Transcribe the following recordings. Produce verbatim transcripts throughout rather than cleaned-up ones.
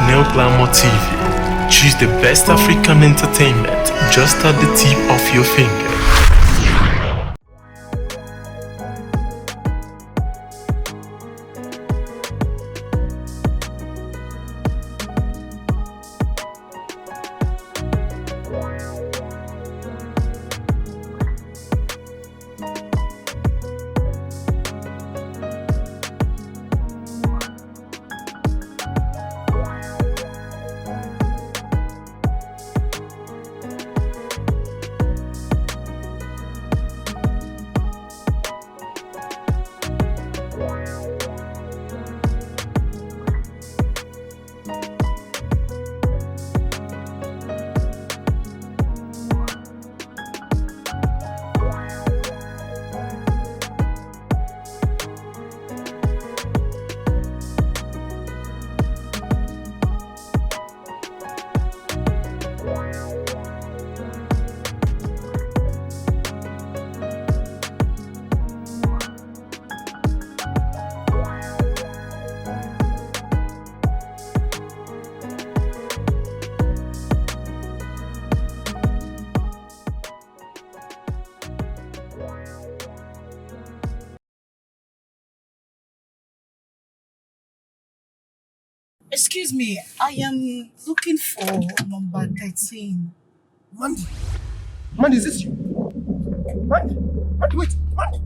Neo Glamour T V. Choose the best African entertainment just at the tip of your finger. Excuse me, I am looking for number thirteen. Mandy, Mandy, is this you? Mandy, Mandy, wait, Mandy.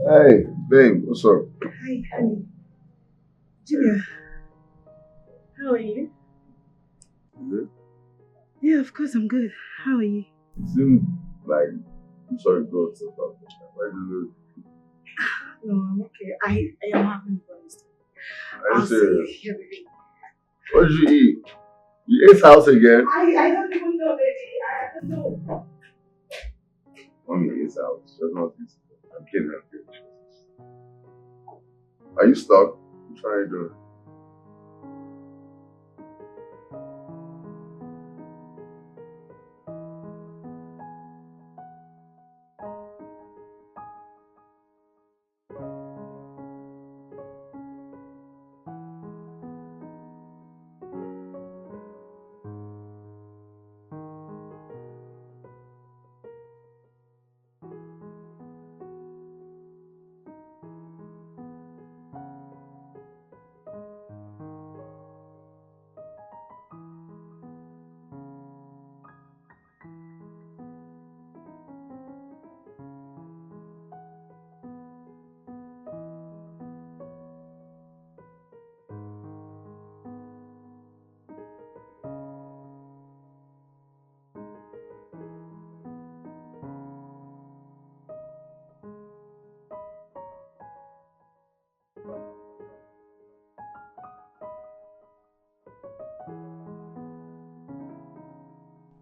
Hey, babe, what's up? Hi, honey. Junior, how are you? Good? Yeah, of course I'm good. How are you? You seem like I'm sorry, God, so bad. Why do you No, I'm okay. I, I am happy for this. Are you serious? Yeah, baby. What did you eat? You ate house again? I, I don't even know, baby. I don't know. Mommy is out. She does not eat. I'm kidding. I'm kidding. Are you stuck? I'm trying to.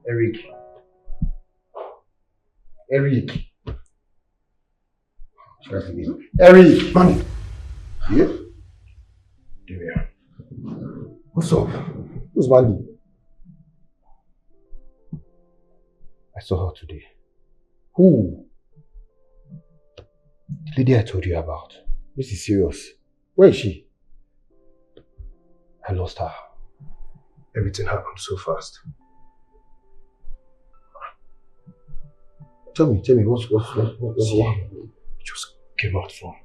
Eric, Eric. Eric, man. Yeah? What's up? Who's Mandy? I saw her today. Who? The lady I told you about. This is serious. Where is she? I lost her. Everything happened so fast. Tell me, tell me, what's, what's, what, what, what's, what happened? She just came out from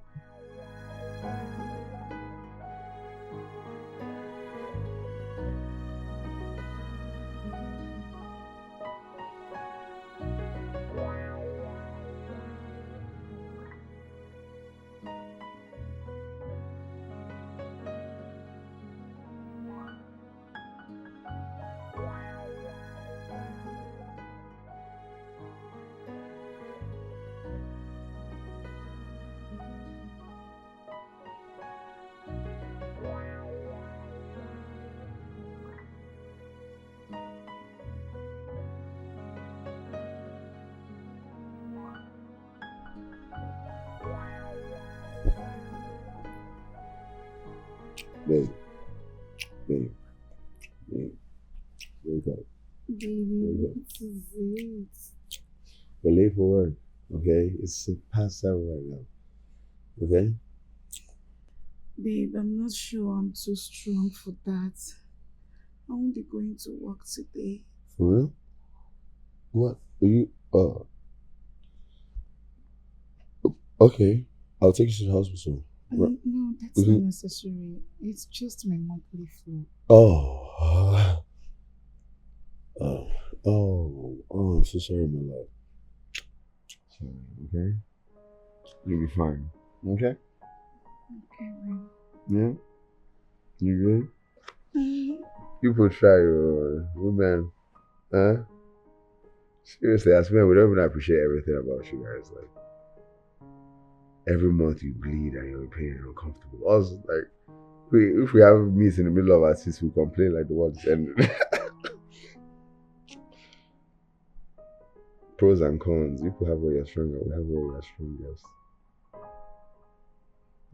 Babe, babe, babe, wake up. Baby, wake up. This is it. We're late for work, okay? It's past seven right now, okay? Babe, I'm not sure I'm too strong for that. I won't be going to work today. For real? What? Are you, uh, okay. I'll take you to the hospital. Uh, no, that's not necessary. It's just my monthly flu. Oh. Oh, oh, oh, I'm so sorry, my love. Sorry, okay? You'll be fine. Okay? Okay, babe. Yeah? You good? Mm. People try, oh, women. Huh? Seriously, I swear we don't even appreciate everything about you guys. Like, every month you bleed and you're in pain and uncomfortable. Also, like, we, if we have meat in the middle of our seats, we complain like the world is ending. Pros and cons. If we have all your stronger, we have all your strongest.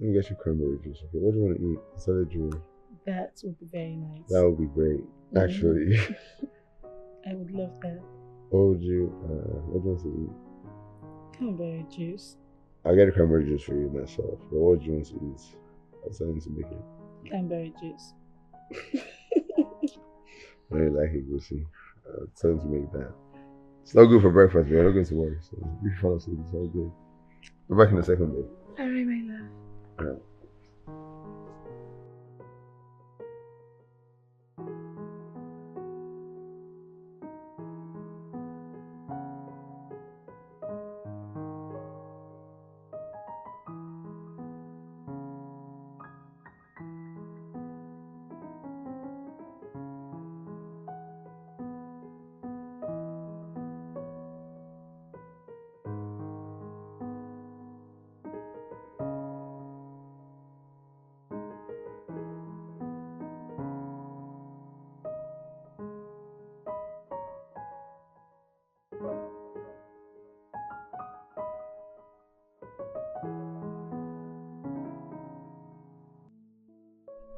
Let me get you cranberry juice, okay? What do you want to eat? Salad drink? That would be very nice. That would be great, actually. I would love that. What would you, uh, what do you want to eat? Cranberry juice. I'll get a cranberry juice for you myself. But what do you want to eat? I'll tell him to make it. Cranberry juice. I really like it, Gucci. I'll tell him to make that. It's not good for breakfast, but you're not going to work. So if you fall asleep, it's all good. Be back in a second, babe. All right, my love. All right.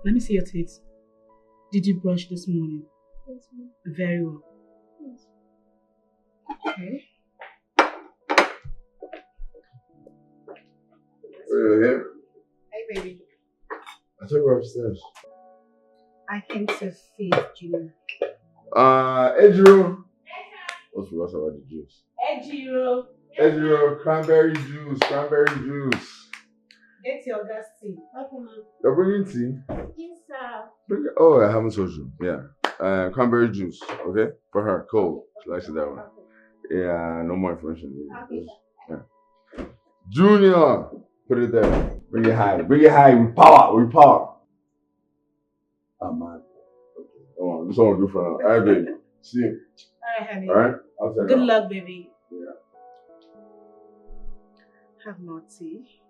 Let me see your teeth. Did you brush this morning? Yes, ma'am. Very well. Yes. Okay. Are you here? Hey, baby. I took her upstairs. I came to feed you. Uh, Andrew. What's for us about the juice? Ejiro. Ejiro, cranberry juice, cranberry juice. Get your gas tea. Okay, ma'am. You're bringing tea? Yes, sir. Bring it. Oh, I haven't told you. Yeah. Uh, cranberry juice, okay? For her, cold. She likes it that way. Yeah, no more information. Okay. Yeah. Junior, put it there. Bring it high. Bring it high with power. With power. I'm mad. Okay. Oh, this one will do for now. All right, baby. See you. All right, honey. All right. I'll tell you. Good luck, baby. Yeah. Have more tea.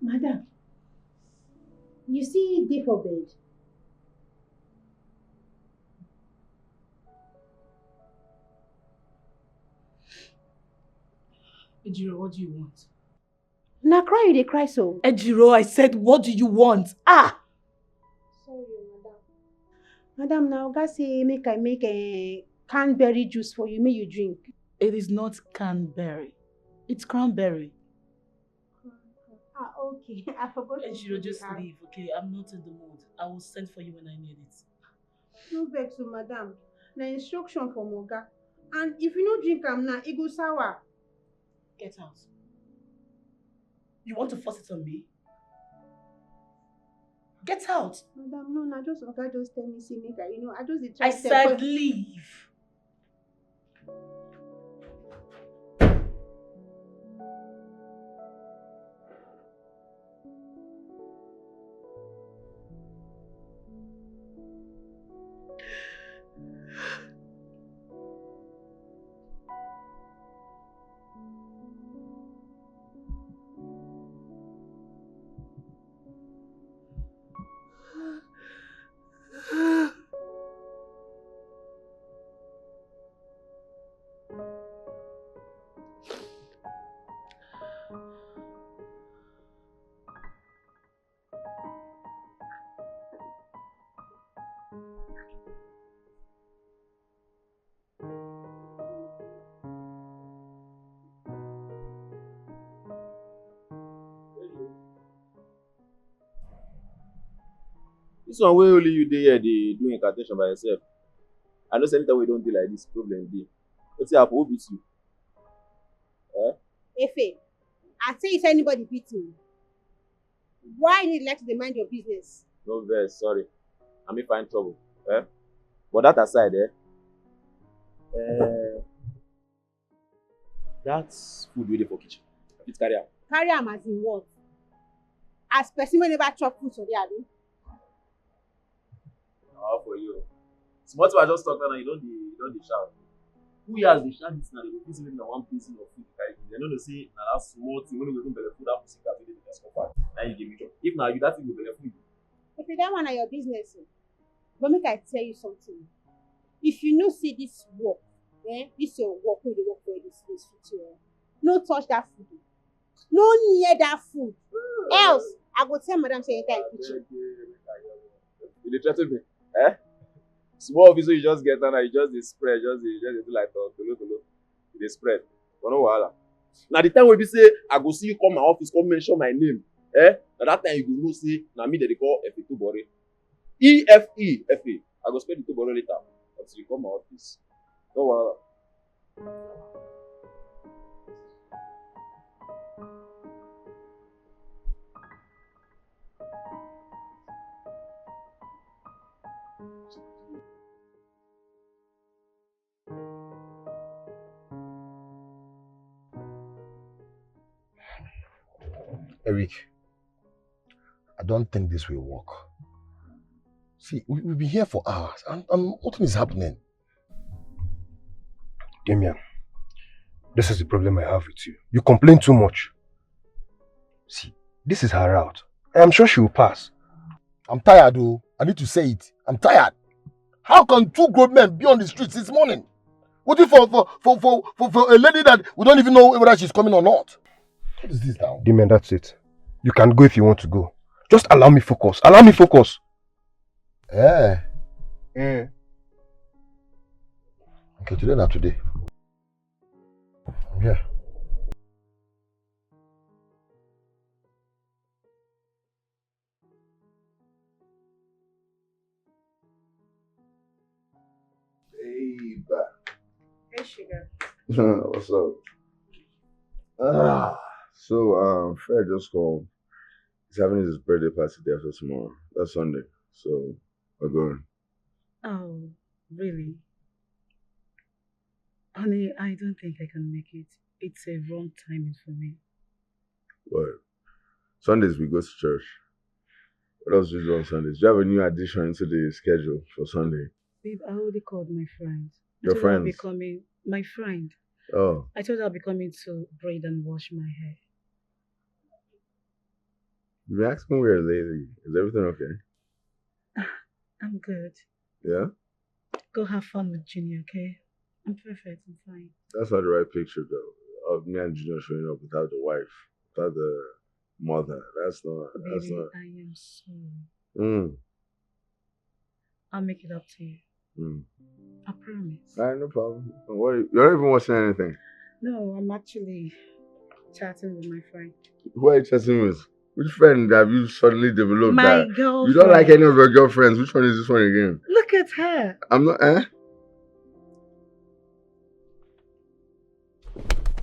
Madam, you see dey for bed. Ejiro, what do you want? Na cry you dey cry so. Ejiro, I said, what do you want? Ah! Sorry, madam. Madam, na oga say make I make a cranberry juice for you, make you drink. It is not cranberry. It's cranberry. Ah, okay. I forgot. Ejiro, just leave, okay? I'm not in the mood. I will send for you when I need it. No vex o, madam. Na instruction from oga. And if you no drink am now, e go sour. Get out. You want to force it on me? Get out. Madam, no, na just oga just tell me say make I, you know, I just dey try. I said leave. This one wey only you dey here dey do incantation by yourself. I know say anytime we don dey like this, problem dey. Wetin happen? Who beat you? Eh? Efe, I say if anybody beat me, why you need like to dey mind your business? No vex, sorry. I mean find trouble. Eh? But that aside, eh? Eh, that food wey dey for kitchen, I fit carry am. Carry am as in what? As person wey never chop food today, abi? How for you? Small thing I just talk now, you don dey you don dey shout. Who hears dey shout this now? They go think say maybe na one basin of food you carry give. They no know say na that small thing wey no go even belle full that pussy cat wey dey dey discomfort. Na you give me chop. If na you, that thing go belle full you. If you that one na your business o. But make I tell you something. If you know say this work, eh, this your work wey you dey work for this place fit you, eh, no touch that food o. No near that food. Else, I go tell madam say enter im kitchen. You dey threaten me? Eh? Small office wey you just get now, you just dey spread, just dey just dey do like tolo tolo. You dey spread. But no wahala. Na the time wey be say I go see you come my office, come mention my name. Eh? Na that time you go know say na me dem dey call Efe Tubore. E F E F E. I go spell the Tubore later until you come my office. No wahala. Eric, I don't think this will work. See, we, we've been here for hours and, and nothing is happening. Damian, this is the problem I have with you. You complain too much. See, this is her route. I am sure she will pass. I'm tired, oh. I need to say it. I'm tired. How can two grown men be on the street since morning? Waiting for for, for, for, for, for a lady that we don't even know whether she's coming or not. What is this now? Damian, that's it. You can go if you want to go. Just allow me focus. Allow me focus. Eh. Eh. Okay, today na today. Yeah. Hey, ba. Hey, sugar. What's up? Ah, so um, Fred just called. He's having his birthday party there for tomorrow. That's Sunday. So we're going. Oh, really? Honey, I don't think I can make it. It's a wrong timing for me. What? Sundays we go to church. What else do you do on Sundays? Do you have a new addition into the schedule for Sunday? Babe, I already called my friend. I Your told her I'll be friends? coming. My friend. Oh, I told her I'll be coming to braid and wash my hair. You've been acting weird lately. Is everything okay? I'm good. Yeah? Go have fun with Junior, okay? I'm perfect. I'm fine. That's not the right picture, though, of me and Junior showing up without the wife, without the mother. That's not. That's Baby, not. I am sorry. Mm. I'll make it up to you. Mm. I promise. All right, no problem. Don't worry. You're not even watching anything. No, I'm actually chatting with my friend. Who are you chatting with? Which friend have you suddenly developed My that girlfriend. You don't like any of your girlfriends? Which one is this one again? Look at her. I'm not. Eh?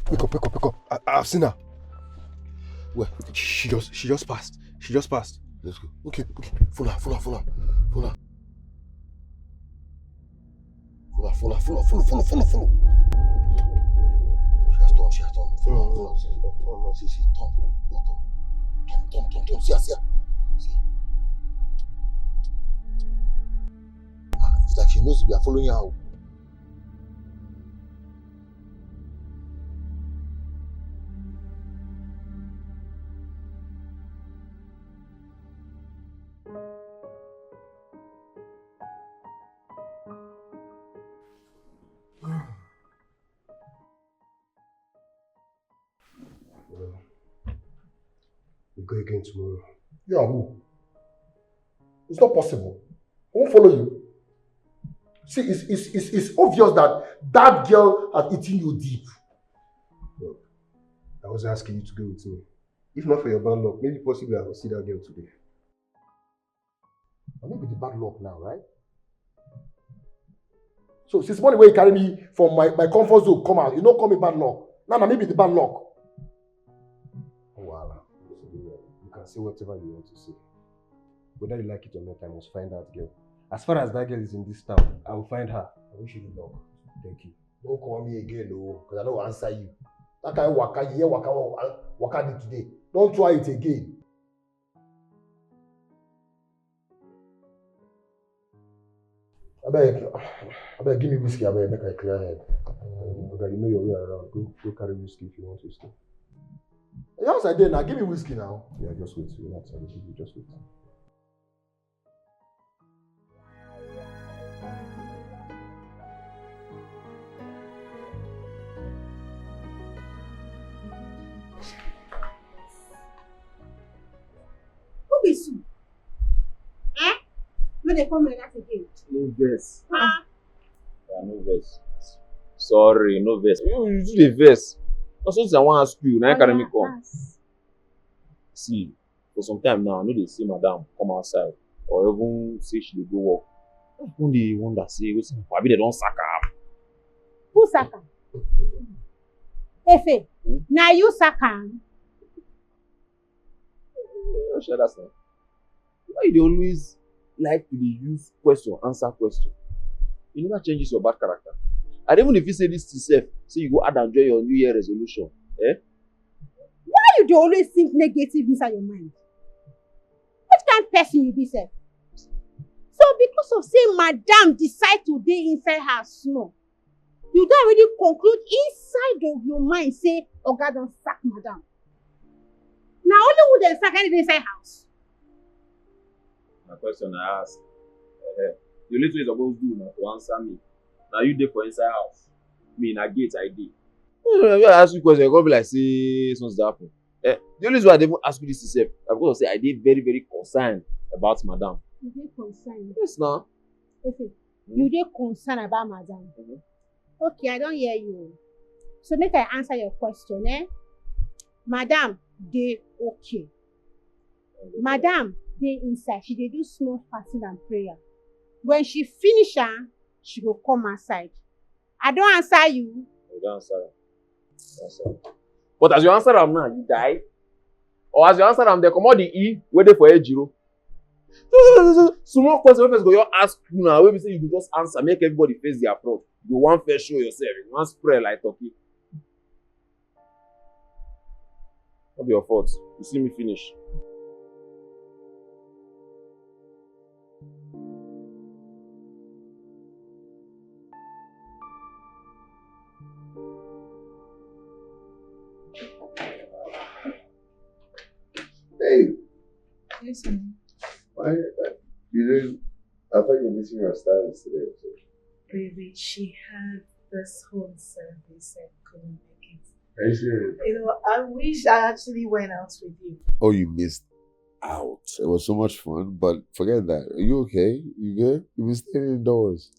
Pick up, pick up, pick up. I, I've seen her. Well, she just, she just passed. She just passed. Let's go. Okay, okay. Follow her, follow her, follow her. Follow her. Follow her, follow her, follow, follow, follow, follow, follow. She has turned, she has turned. Follow her, follow her. See, see, turn, turn, turn, see, see, turn, turn, turn, turn, turn, turn. See her, see her. See her. Ah, it's like she knows we are following her. Well, we go again tomorrow. You and who? It's not possible. I won't follow you. See, it's, it's, it's, it's obvious that that girl has eaten you deep. Look, I was asking you to go with me. If not for your bad luck, maybe possibly I will see that girl today. I may be the bad luck now, right? So since morning when you carry me from my, my comfort zone, come out, you don't call me bad luck. Now, now maybe the bad luck. Oh, voila. You can say whatever you want to say. Whether you like it or not, I must find that girl. As far as that girl is in this town, I will find her. I wish you good luck. Thank you. Don't call me again, oh, because I don't answer you. That kind of waka, you hear waka, waka, waka did today. Don't try it again. Abeg, abeg, give me whiskey, abeg, make I clear head. Oga, you know your way around. Go, go carry whiskey if you want whiskey. Yes, I did now. Give me whiskey now. Yeah, just wait. Relax, I will give you. Just wait. Who be Sue? Eh? No dey come like that again. No vex. Ah, Yeah, no vex. Sorry, no vex. You, you too dey vex. Na something I wan ask you, na him carry me come. See, for some time now, I no dey see madam come outside or even say she dey go work. I come dey wonder say wetin happen. Abi dem don sack am? Who sack am? Efe, na you sack am? You no share that same. Why you dey always like to dey use question answer question? You never change this your bad character. I dey even dey feel say this thing sef, say you go add am join your New Year resolution. Eh? Why you dey always think negative inside your mind? Which kind person you be sef? So because of say madam decide to dey inside house small, you don already conclude inside of your mind say oga don sack madam. Na only who dem sack na dey inside house. Na question I ask. Eh, the only thing you suppose do na to answer me. Na you dey for inside house. Me na gate I dey. No, no, no, I ask you question, e come be like say something dey happen. Eh, the only reason why I dey even ask you this thing sef na because of say I dey very, very concerned about madam. You dey concerned. Yes na. Efe, you dey concerned about madam. Mhm. Okay, I don hear you. So make I answer your question, eh? Madam dey okay. Madam dey inside. She dey do small fasting and prayer. When she finish am, she go come outside. I don answer you. You don answer am. Answer am. But as you answer am now, you die. Or as you answer am, dem comot the E wey dey for ejiro. So, so, so, so, small question wey person go just ask you now, wey be say you go just answer, make everybody face their front. You go wan first show yourself, you wan spread like turkey. No be your fault. You see me finish. Hey, Why? Uh, you didn't. I thought you were missing your stylist today. So. Baby, she had this home service and couldn't make it. Are you serious? You know, I wish I actually went out with you. Oh, you missed out. It was so much fun, but forget that. Are you okay? You good? You've been staying indoors.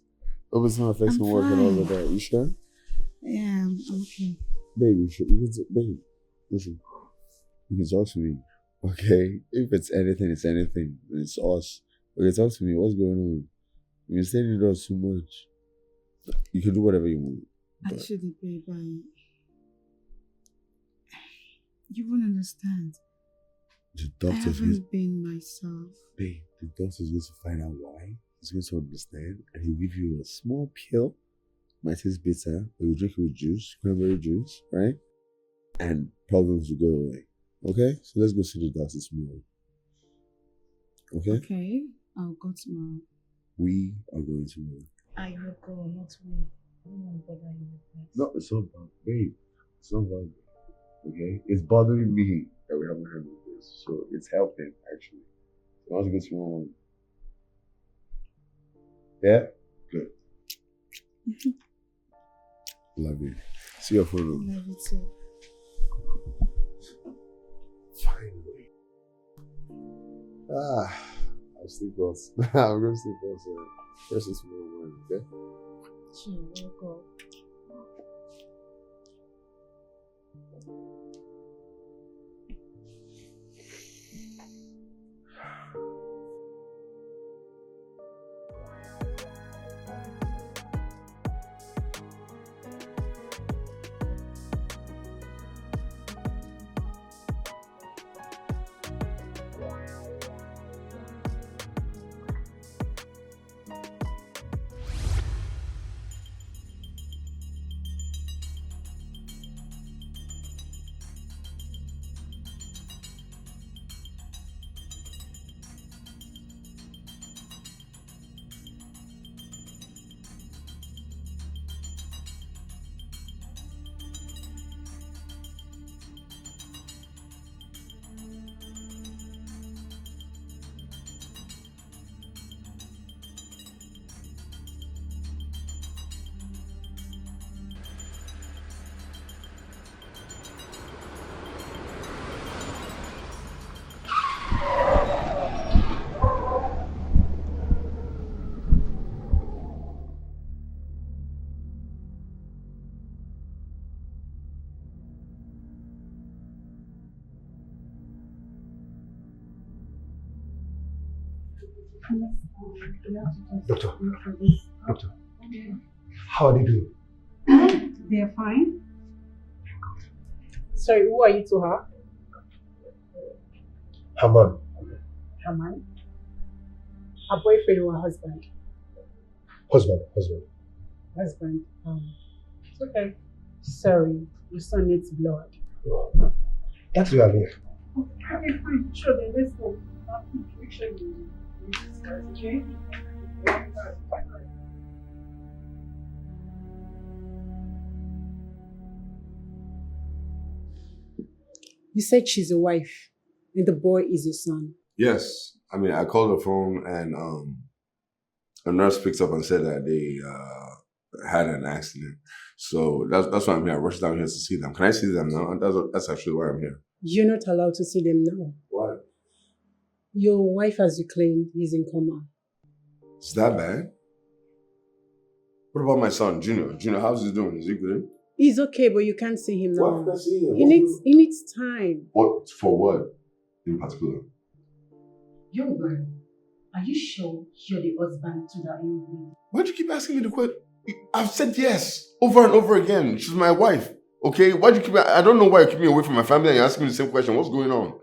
Hope it's not affecting work and all of that. You sure? Yeah, I'm okay. Babe, you should, you can, babe, listen. You can talk to me, okay? If it's anything, it's anything. It's us. Okay, talk to me. What's going on? You've been staying indoors too much. You can do whatever you want. But actually, babe, I, you won't understand. The doctor's I haven't going been myself. Babe, the doctor's going to find out why. He's going to understand, and he'll give you a small pill. Might taste bitter, but you drink it with juice, cranberry juice, right? And problems will go away. Okay? So let's go see the doctor tomorrow. Okay? Okay, I'll go tomorrow. We are going tomorrow. I will go, not we. I don't want to bother you with this. No, it's not bad, babe. It's not bad. Okay? It's bothering me that we haven't handled this. So it's helping, actually. So I want to go tomorrow morning. Yeah? Good. Love you. See your photo. Love you too. Finally. Ah, I'll sleep well. I'm going to sleep well, so first is tomorrow morning, okay? Sure, we'll go. Doctor, doctor, how are they doing? They are fine. Sorry, who are you to her? Haman. Haman? Her boyfriend or her husband? Husband, husband. Husband. Um, it's okay. Sorry, your son needs blood. That's why I'm here. Okay, fine. Sure, then let's go. Make sure you, you discuss, okay? You said she's a wife and the boy is your son. Yes. I mean, I called the phone and um, a nurse picked up and said that they uh, had an accident. So that's, that's why I'm here. I rushed down here to see them. Can I see them now? And that's, that's actually why I'm here. You're not allowed to see them now. Why? Your wife, as you claimed, is in coma. Is that bad? What about my son, Junior? Junior, how's he doing? Is he good? He's okay, but you can't see him now. Why can't I see him? He needs, he needs time. What? For what in particular? Young man, are you sure you're the husband to that young lady? Why do you keep asking me the question? I've said yes over and over again. She's my wife. Okay? Why do you keep? I don't know why you keep me away from my family and you're asking me the same question. What's going on?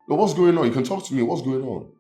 Yo, what's going on? You can talk to me. What's going on?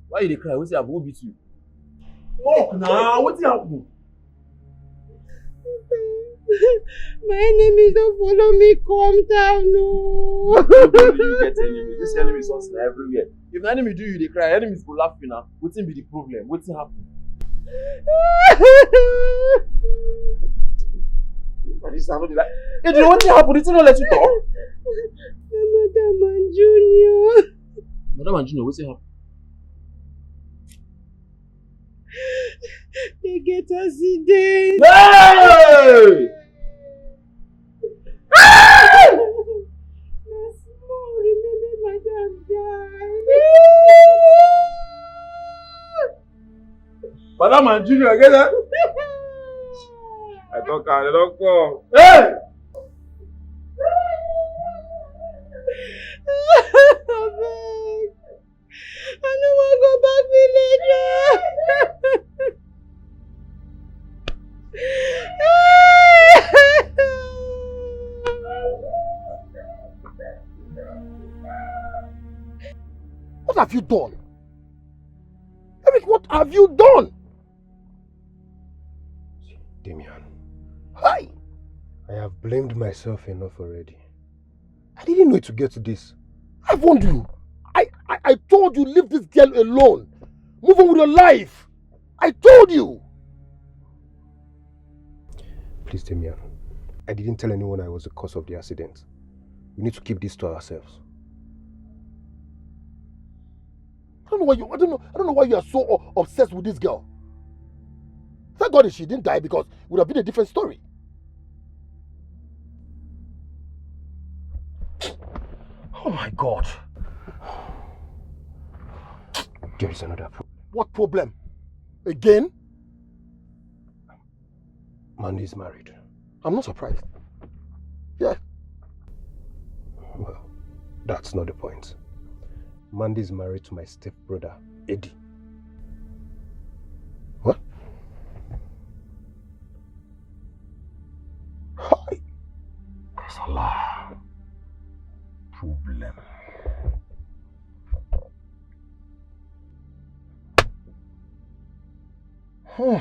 Why you dey cry? Wetin happen? Who beat you? Talk na. Wetin happen? My enemies don follow me come down o. No be only you get enemies. This enemies don na everywhere. If na enemy do you, you dey cry. Enemies go laugh you na. Wetin be the problem? Wetin happen? This is another. Hey, do you know wetin happen? Wetin no let you talk? My madam and Junior. Madam and Junior, wetin happen? They get accident. Hey! Na small remaining madam die. Madam and Junior, get that? I don't care, I don't come. Hey! Abeg. I no wan go back village o. What have you done? Eric, what have you done? Damian. Hi! I have blamed myself enough already. I didn't know it would get to this. I warned you. I, I, I told you, leave this girl alone. Move on with your life. I told you. Please, Damian. I didn't tell anyone I was the cause of the accident. We need to keep this to ourselves. I don't know why you I don't know I don't know why you are so o- obsessed with this girl. Thank God she didn't die, because it would have been a different story. Oh my God. There is another problem. What problem? Again? Mandy is married. I'm not surprised. Yeah. Well, that's not the point. Mandy is married to my stepbrother, Eddie. What? Hi. Kasala. Problem. Hmm.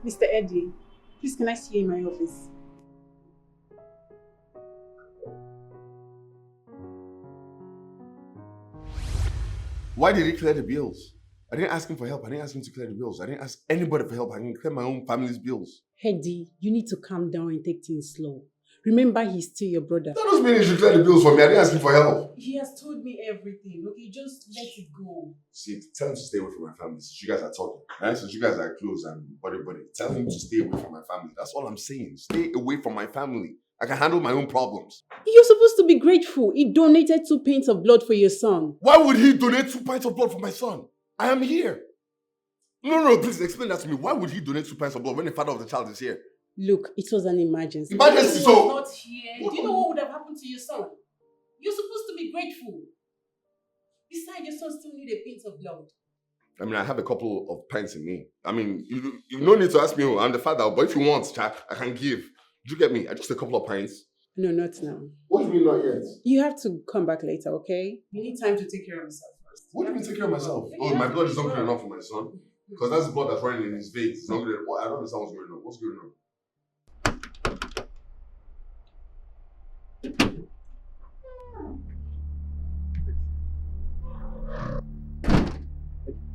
Mister Eddie, please, can I see you in my office? Why did he clear the bills? I didn't ask him for help. I didn't ask him to clear the bills. I didn't ask anybody for help. I can clear my own family's bills. Eddie, you need to calm down and take things slow. Remember, he's still your brother. That doesn't mean you should clear the bills for me. I didn't ask him for help. He has told me everything. Okay, just let it go. See, tell him to stay away from my family since you guys are talking. Eh? Since you guys are close and buddy buddy. Tell him to stay away from my family. That's all I'm saying. Stay away from my family. I can handle my own problems. You're supposed to be grateful. He donated two pints of blood for your son. Why would he donate two pints of blood for my son? I am here. No, no, no, please explain that to me. Why would he donate two pints of blood when the father of the child is here? Look, it was an emergency. Emergency, so. If he was not here, do you know what would have happened to your son? You're supposed to be grateful. Besides, your son still need a pint of blood. I mean, I have a couple of pints in me. I mean, you you no need to ask me. Oh, I'm the father, but if you want, cha, I can give. Do you get me? I just a couple of pints. No, not now. What do you mean not yet? You have to come back later, okay? You need time to take care of yourself first. What do you mean take care of myself? Oh, my blood is not good enough for my son. Because that's the blood that's running in his veins. It's not good. What? I don't understand what's going on. What's going on?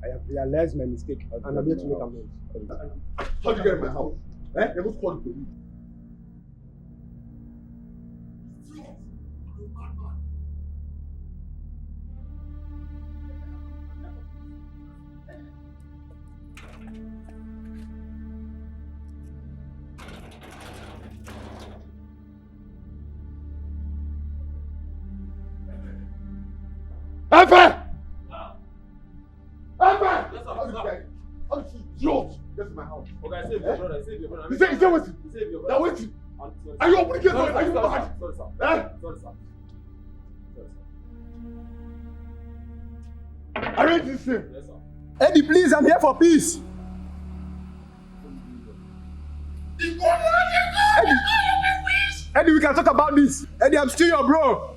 I have realized my mistake and I'm here to make amends. How did you get in my house? Eh? They both called the police. Look at My house. Oga, save your brother, save your brother. You say, you say wetin? Save your brother. Na wetin? Are you obligated? Are you mad? Sorry, sir. Eh? Sorry, sir. Sorry, sir. Arrange this thing. Yes, sir. Eddie, please, I'm here for peace. Eddie, Eddie, we can talk about this. Eddie, I'm still your bro.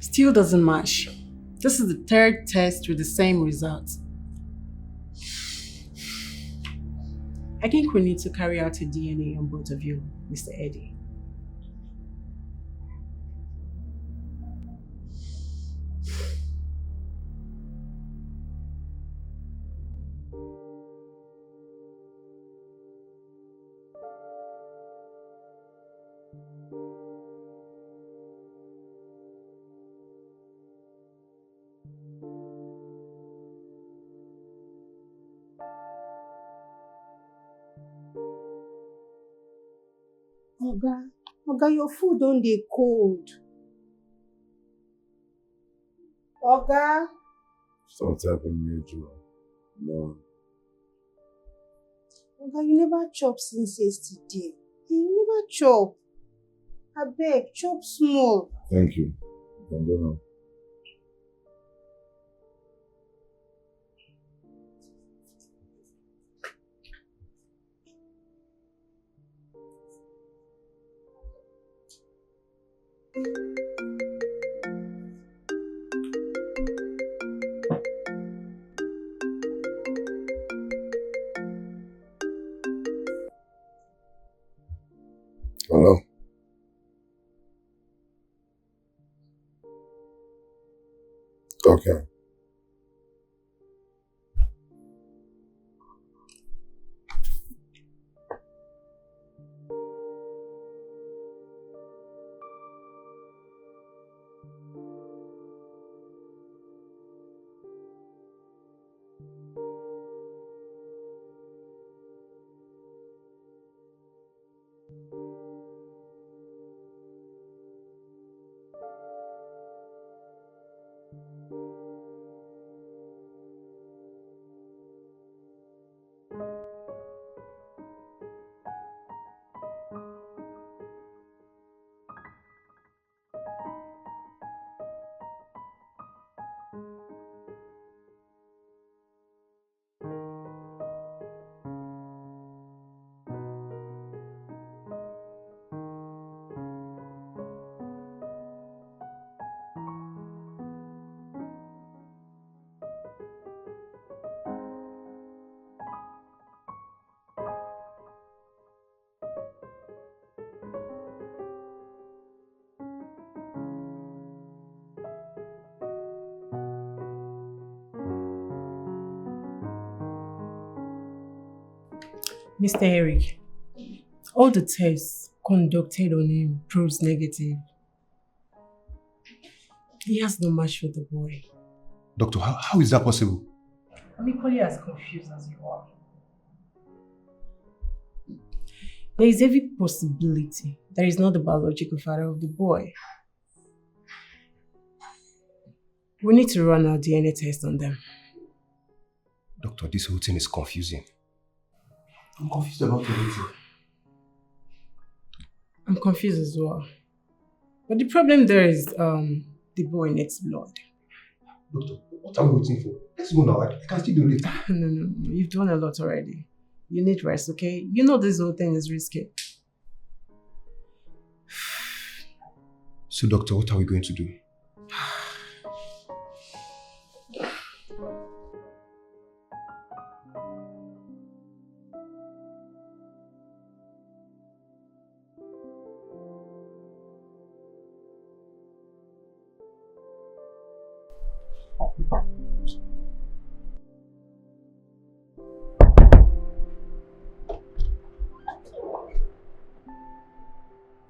Still doesn't match. This is the third test with the same result. I think we need to carry out a D N A on both of you, Mister Eddie. Oga, Oga, your food don dey cold. Oga. Something happen me, Joe. No. Oga, you never chop since yesterday. You never chop. Abeg, chop small. Thank you. You can go now. Hello? Okay. Mister Eric, all the tests conducted on him proves negative. He has no match for the boy. Doctor, how, how is that possible? I'm equally as confused as you are. There is every possibility that he's not the biological father of the boy. We need to run our D N A test on them. Doctor, this whole thing is confusing. I'm confused about everything. I'm confused as well. But the problem there is, um, the boy needs blood. Doctor, what are we waiting for? Let's go now. I, I can still do it. No, no, no. You've done a lot already. You need rest, okay? You know this whole thing is risky. So, doctor, what are we going to do?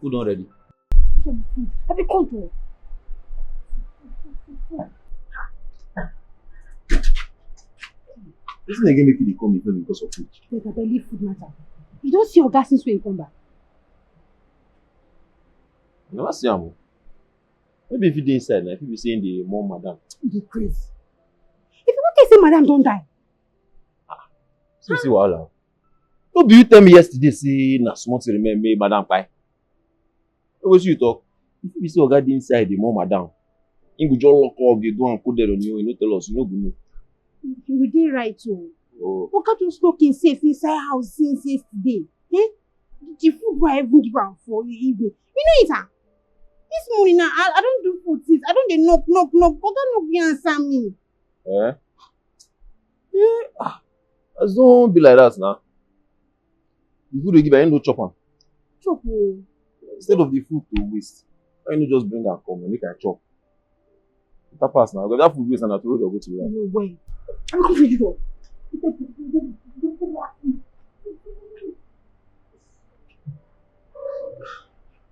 Food don ready. Which one be food? I be come to. Wetin again make you dey come if no be because of food? Beg, abeg, leave food matter. You don see Oga since when he come back? I never see am o. Maybe if you dey inside, like if you say in the mom madam. You dey craze. If you no think say madam don die. See, see wahala. No be you tell me yesterday say na small thing remain make madam kpai. No wetin you talk. If you be say oga dey inside the mom madam, he go just lock up, dey do am, put there on you, he no tell us, you no go know. You dey right o. Oh. Oga just lock himself inside house since yesterday. Eh? The food wey I even give am for evening. You know it, ah? This morning now, I, I don do food since. I don dey knock, knock, knock. Oga no gree answer me. Eh? Yeah. Ah, as don be like that now. The food wey give am, he no chop am. Chop o. Instead of the food to waste, why you no just bring am come, make I chop? Better pass now. That food waste and I throw it go to where? No way. I'm going to you.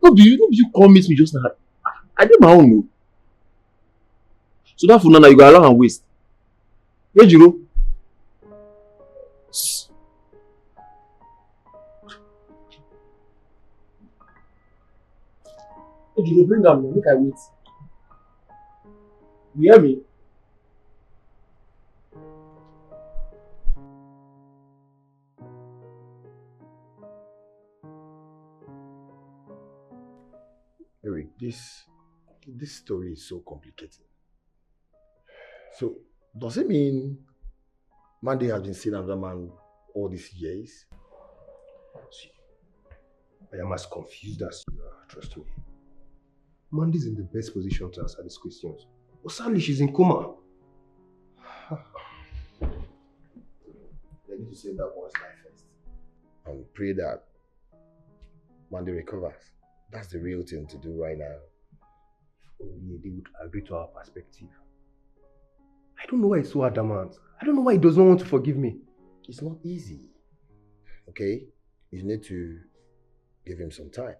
No be you, no be you come meet me just now. I, I dey my own o. So that food now, now you go allow am waste. Ejiro. Ejiro, bring am now, make I wait. You hear me? Eric, this this story is so complicated. So, does it mean Mandy has been seeing another man all these years? See, I am as confused as you are, trust me. Mandy is in the best position to answer these questions. But sadly, she's in coma. They need to save that boy's life first. And we pray that Mandy recovers. That's the real thing to do right now. If only Eddie would agree to our perspective. I don't know why he's so adamant. I don't know why he does not want to forgive me. It's not easy. Okay? You need to give him some time.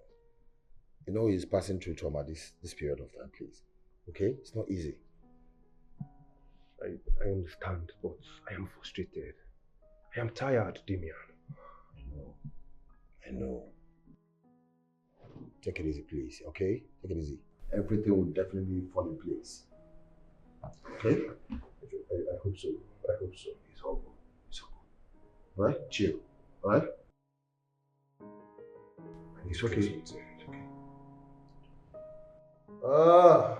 You know he's passing through trauma this, this period of time, please. Okay? It's not easy. I, I understand, but I am frustrated. I am tired, Damian. I know. I know. Take it easy, please, okay? Take it easy. Everything will definitely fall in place. Okay? I, I, I hope so. I hope so. It's all good. It's all good. Right? Chill. Right? It's okay. It's okay. Ah.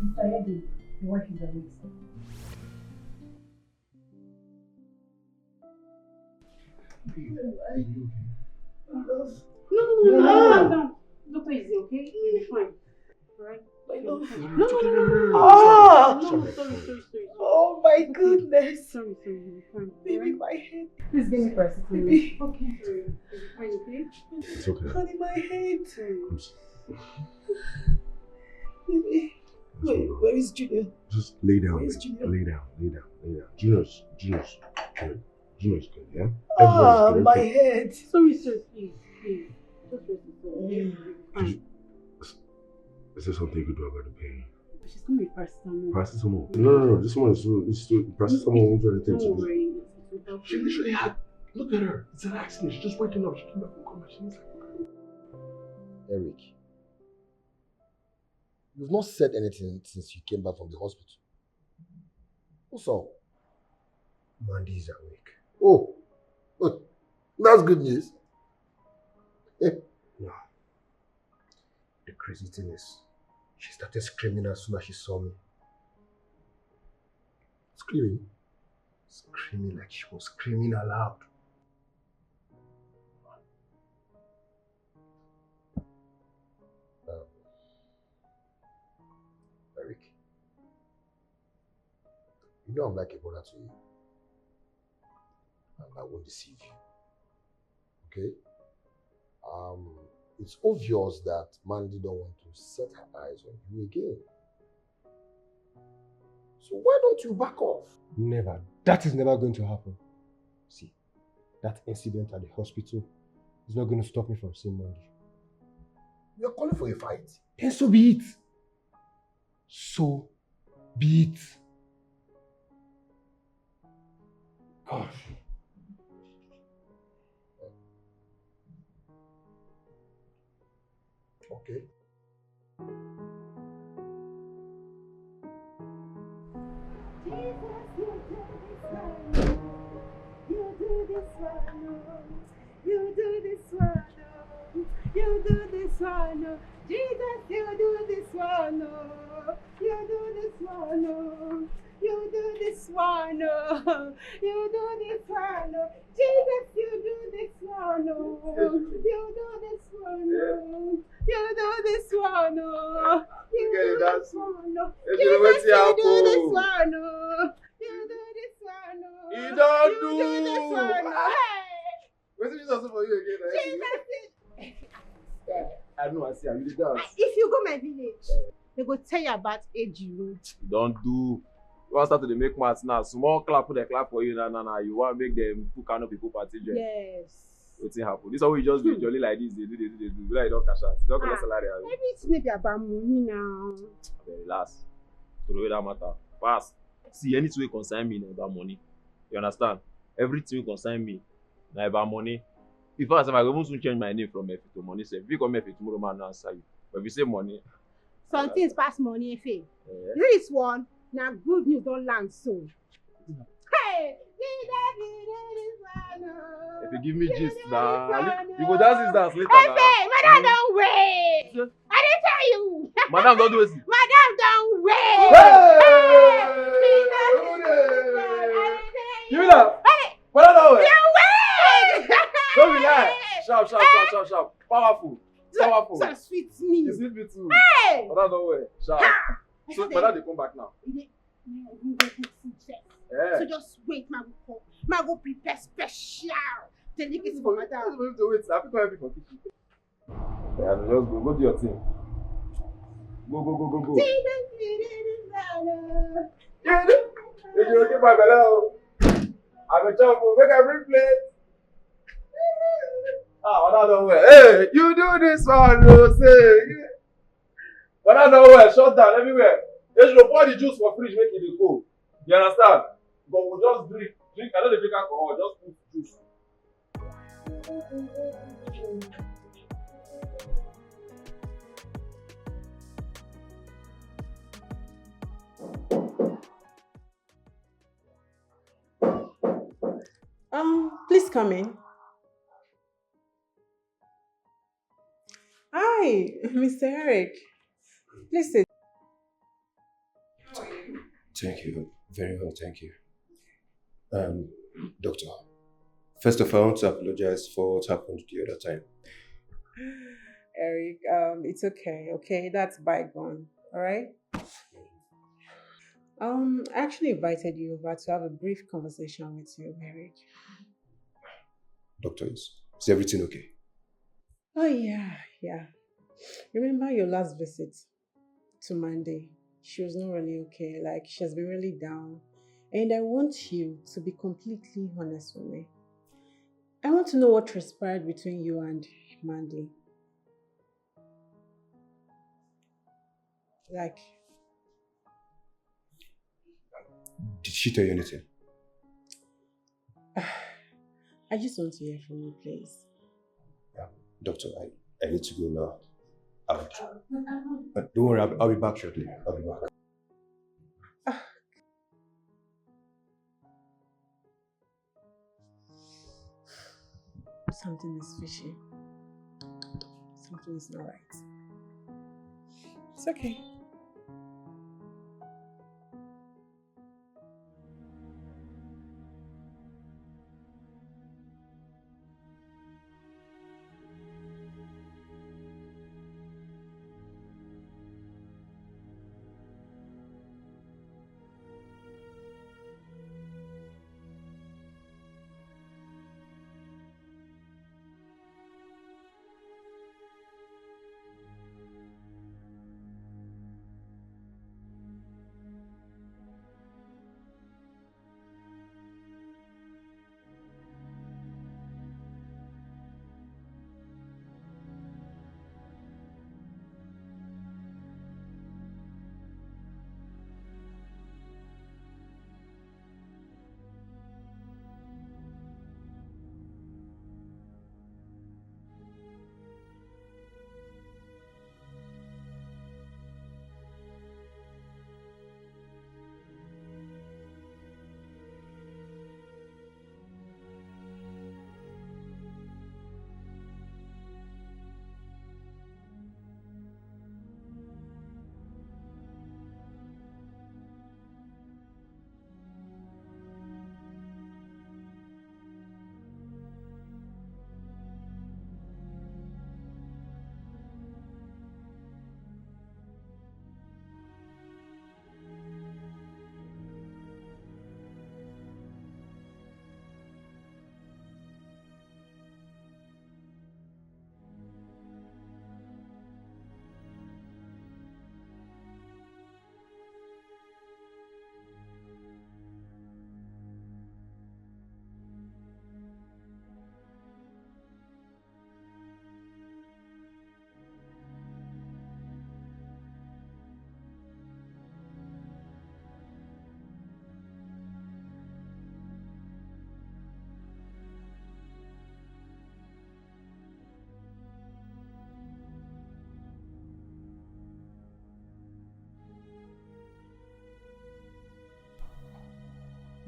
Mister Yedi, your wife is awake. Are you okay? No, no, no, no, no, calm down. Doctor is okay. You'll be fine. Right? My love. No, no, no, no, no. Ah! No, sorry, sorry, sorry, sorry. Oh my goodness. Sorry, sorry, you'll be fine. Baby, my head. Please give me paracetamol. Baby. Okay. Sorry. You'll be fine, okay? It's okay. Honey, my head. Baby. Wait, where is Junior? Just lay down, babe. Lay down, lay down, lay down. Junior's, Junior's good. Junior's good, yeah? Ah, my head. Sorry, sir, please, please. Just rest it. Is there something you could do about the pain? She's coming with paracetamol. Paracetamol. No, no, no. This one is too. This too. Paracetamol won't do anything to Don't this. Worry. It's without She literally had. Look at her. It's an accident. She just went in. She came back from coma. She was like, Eric, you've not said anything since you came back from the hospital. What's up? Mandy is awake. Oh, oh, that's good news. No. The crazy thing is, she started screaming as soon as she saw me. Screaming. Screaming like she was screaming aloud. Um, Eric, you know I'm like a brother to you. And I won't deceive you. Okay? Um, it's obvious that Mandy don't want to set her eyes on you again. So why don't you back off? Never. That is never going to happen. See, that incident at the hospital is not going to stop me from seeing Mandy. You're calling for a fight? Then so be it. So be it. Gosh. Okay. Jesus, you do this one, oh. You do this one, oh. You do this one, oh. You do this one, oh. Jesus, you do this one, oh. You do this one, oh. You do this one, oh. You do this one, oh. Jesus, you do this one, oh. You do this one, oh. You do this one, oh. You Look at do that. this one, oh. If you know Jesus, wetin you do this happen. One, oh. You do this one, oh. You don't You do this do. One, oh. Hey. Wetin Jesus do for you again? Eh? Jesus, I know, I see. I really dance. If you go my village, they go tell you about A G Road. You don't do. You want start to dey make maths now. Small clap, put the clap for you now, now, now. You want make them put Kano people party join. Yes. Wetin happen? This one we just do jolly like this. They do, they do, they do. Be like you don't cash out. You don't collect Ah. Salary. Abi? Everything no be about money now. Abeg, relax. Throw away that matter. Fast. See, anything wey concern me na about money. You understand? Everything wey concern me na about money. In fact, if I go even soon change my name from Efe to Money sef. If you call me Efe tomorrow, man, no answer you. But if you say money, Some things pass money, Efe. Eh, This one, now good news don't land so. Hey, Jesus, you do this one, oh. If you give me You gist, do nah, this one, you go oh. dance this dance later. Hey, Nah. babe, madam don't wait. I didn't tell you. Madam, don't do it. Madam don't wait. Hey! Jesus, you do this one, I didn't tell Give me that. Hey, Madam, don't wait. you wait. Don't be lie. Sharp, sharp, sharp, sharp, sharp. Powerful. Powerful. So sweet me. You sweet me too. Hey. Madam, don't wait. Sharp. Ha! So, Okay. Madam, they come back now. You dey- you dey go see first. Yeah. So just wait, my go come. My go prepare special delicacy for madam. Wait, wait, wait. I have to come help you for kitchen. Yeah, just go, go do your thing. Go, go, go, go, go. Jesus, you did it, Lord. Yeah, if you okay, my belle, I go chop, oh, make every plate. Ah, Madam, don't wait. Hey, you do this one, no say. Madam, don't wait. Shut down everywhere. They should pour the juice for fridge, make it dey cold. You understand? But we just drink, drink. I don't drink alcohol. Just put juice. Um, please come in. Hi, Mister Eric. Please sit. Thank you. Very well, thank you. Um, Doctor, first of all, I want to apologize for what happened the other time. Eric, um, it's okay, okay? That's bygone, all right? Um, I actually invited you over to have a brief conversation with you, Eric. Doctor, is, is everything okay? Oh, yeah, yeah. Remember your last visit to Mandy? She was not really okay. Like, she has been really down. And I want you to be completely honest with me. I want to know what transpired between you and Mandy. Like, Did she tell you anything? I just want to hear from you, please. Yeah, doctor, I, I need to go now. I'll, but don't worry, I'll, I'll be back shortly. I'll be back. Something is fishy. Something is not right. It's okay.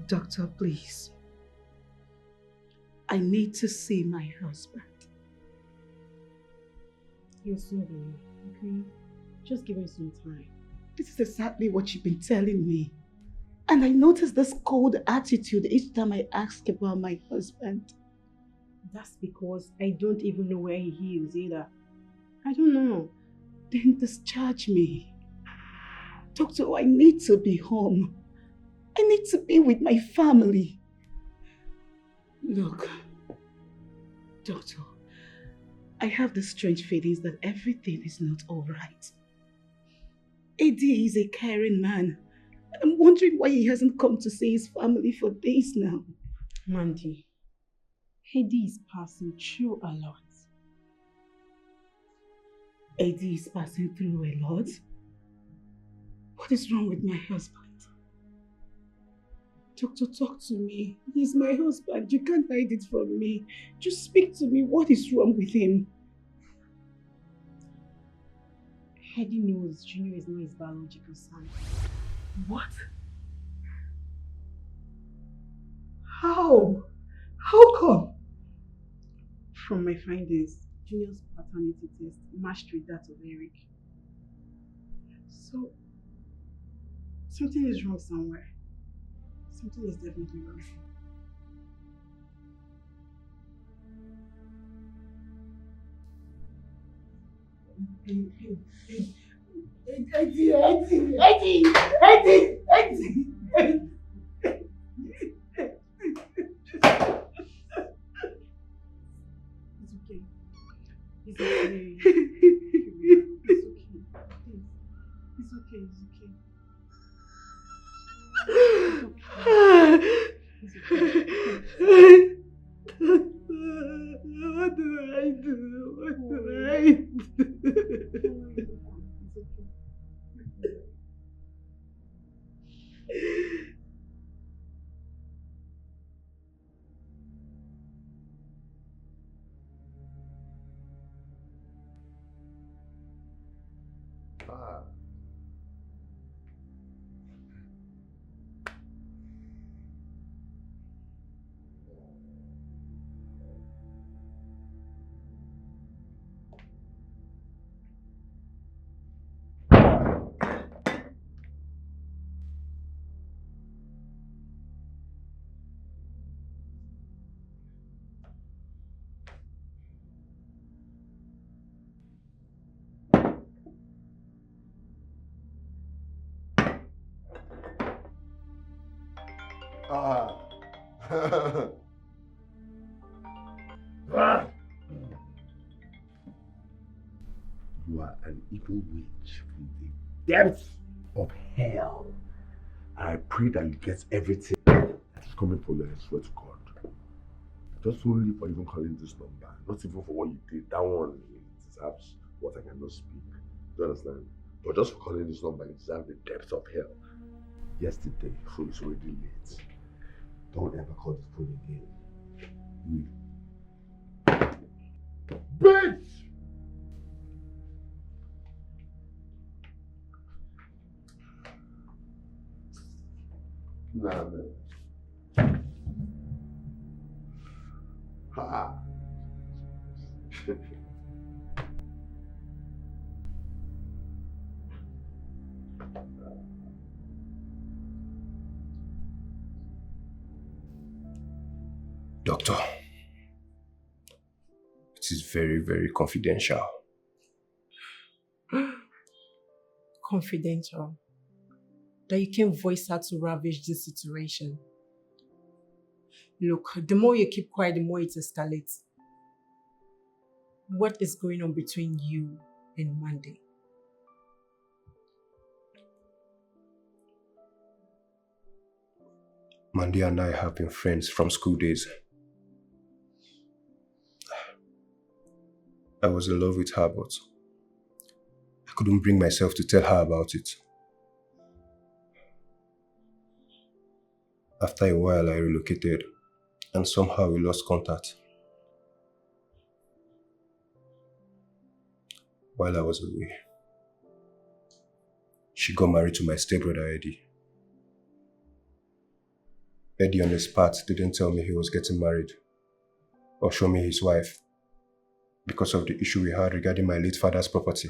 Doctor, please. I need to see my husband. You'll soon be here, okay? Just give me some time. This is exactly what you've been telling me. And I notice this cold attitude each time I ask about my husband. That's because I don't even know where he is either. I don't know. Then discharge me. Doctor, I need to be home. I need to be with my family. Look, Doctor, I have the strange feelings that everything is not all right. Eddie is a caring man. I'm wondering why he hasn't come to see his family for days now. Mandy, Eddie is passing through a lot. Eddie is passing through a lot? What is wrong with my husband? Doctor, talk to me. He's my husband. You can't hide it from me. Just speak to me. What is wrong with him? Eddie knows Junior is not his biological son. What? How? How come? From my findings, Junior's paternity test matched with that of Eric. So, something is wrong somewhere. Something is definitely wrong. Eddie, Eddie, Eddie, Eddie, Eddie, Eddie. It's okay. It's okay. It's okay. Please. It's okay. It's okay. It's okay. It's okay. What do I do? What do I do? It's okay. Ah. Ah. You are an evil witch from the depths of hell. I pray that you get everything that is coming for you, I swear to God. Just only for even calling this number, not even for what you did. That one deserves what I cannot speak. Do you understand? But just for calling this number, you deserve the depths of hell. Yesterday, so it's already late. Don't ever call this phone again. You bitch! Nah, man. Ha! Doctor, it is very, very confidential. Confidential. That you can voice out to ravage this situation. Look, the more you keep quiet, the more it escalates. What is going on between you and Monday? Mandy and I have been friends from school days. I was in love with her, but I couldn't bring myself to tell her about it. After a while, I relocated, and somehow we lost contact. While I was away, she got married to my stepbrother Eddie. Eddie, on his part, didn't tell me he was getting married or show me his wife because of the issue we had regarding my late father's property.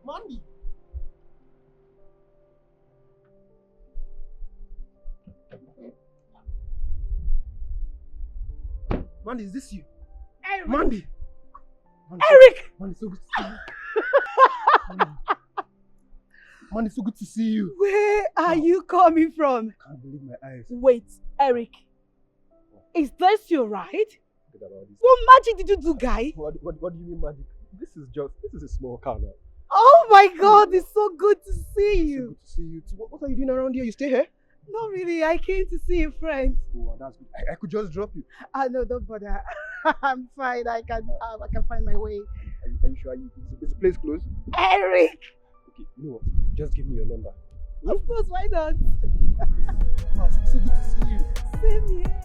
Mandy. Mandy, is this you? Eric. Mandy. Mandy, Eric! Mandy, so good to see you. Mandy. Mandy, so good to see you. Where are you coming from? I can't believe my eyes. Wait, Eric. Is this your ride? Forget about this. What magic did you do, guy? What, what, what do you mean magic? This is just, this is a small car now. Oh my God, it's so good to see you. Good to see you too. What, what are you doing around here? You stay here? Not really. I came to see a friend. Oh, that's good. I, I could just drop you. Ah, no, don't bother. I'm fine. I can, um, I can find my way. Are, you- are you sure? Are you, is, is the place closed? Eric! Okay, you know what? Just give me your number. Of course, why not? Wow, so good to see you. Same here.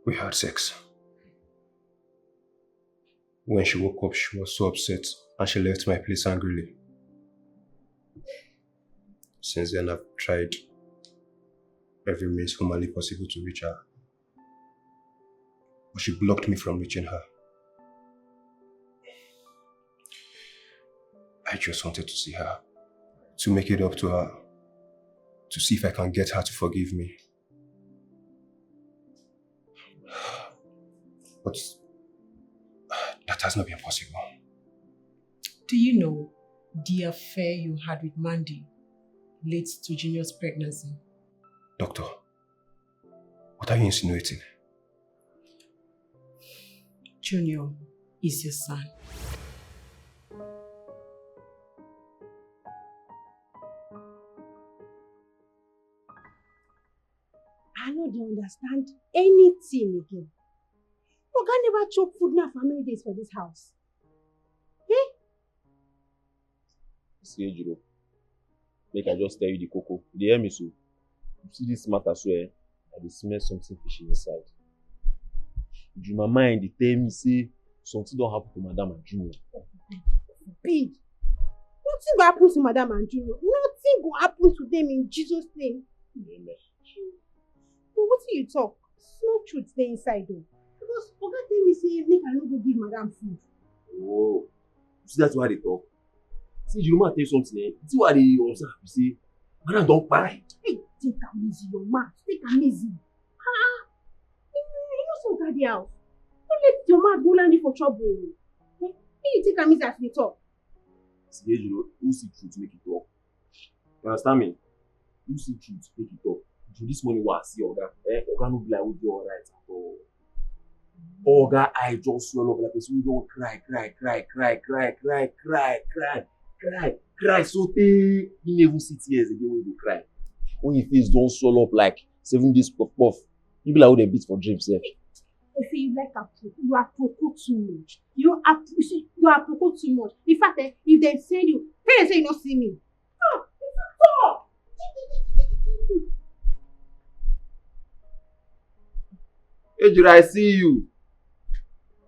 We had sex. When she woke up, she was so upset and she left my place angrily. Since then, I've tried every means humanly possible to reach her, but she blocked me from reaching her. I just wanted to see her, to make it up to her, to see if I can get her to forgive me. But that has not been possible. Do you know the affair you had with Mandy leads to Junior's pregnancy? Doctor, what are you insinuating? Junior is your son. I no dey understand anything again. Oga never chop food now for many days for this house. Eh? See, Ejiro, make I just tell you the koko. You dey hear me so? You see this matter so, eh? I dey smell something fishy inside. Ju, my mind dey tell me say something don happen to Madam and Junior. Big. Nothing go happen to Madam and Junior. Nothing go happen to them in Jesus' name. Amen. But wetin you talk? Small truth dey inside o. Because Oga tell me say make I no go give Madam food. Oh, you see, that's why they talk. See, you know, I tell you something, eh? See why they observe, you see, Madam don kpai. Hey, take am easy, your mouth. Take am easy. Ah, you, you know say Oga dey house. No let your mouth go land you for trouble o. Eh, make you take am easy as you dey talk. See, you know, who see truth make it talk? You understand me? Who see truth make it talk? So this morning, what I see, Oga, eh, Oga no be like who dey alright at all. Oga, I just swell up like person wey don cry, cry, cry, cry, cry, cry, cry, cry, cry, cry, so tey he no even see tears again wey he go cry. When him face don swell up like seven days puff puff, he be like who dem beat for dream sef. They say you like apropos. You are apropos too much. You are you see, you are apropos too much. In fact, eh, if they send you, tell them say you no see me. Ah, you talk. Ejiro, I see you.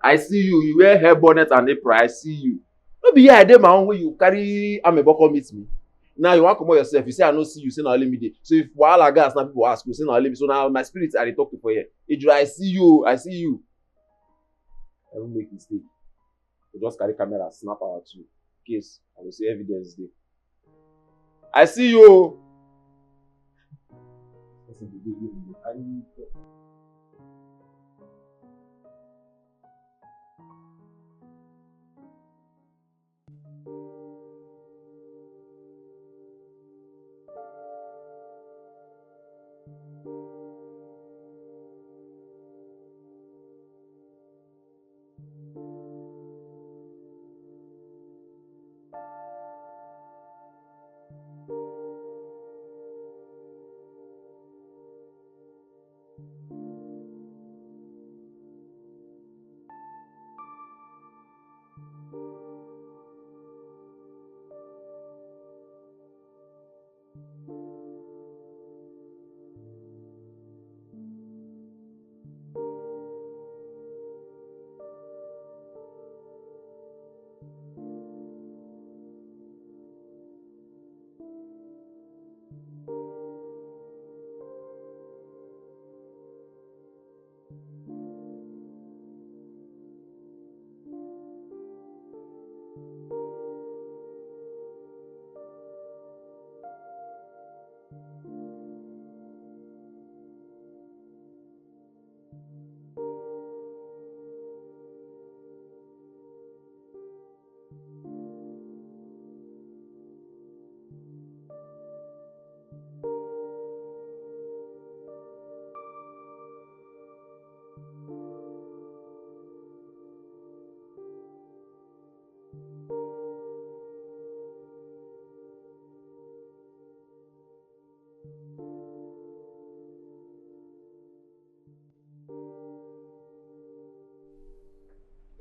I see you. You wear hair bonnet and apron. I see you. No be here I dey my own wey you carry amebo come meet me. Now you wan comot yourself. You say I no see you. Say na only me dey. So if wahala gas now, people ask you. Say na only me. So now my spirit I dey talk to for here. Ejiro, I see you. I see you. I won't make mistake. You just carry camera, snap our two. Case, I will say evidence dey. I see you.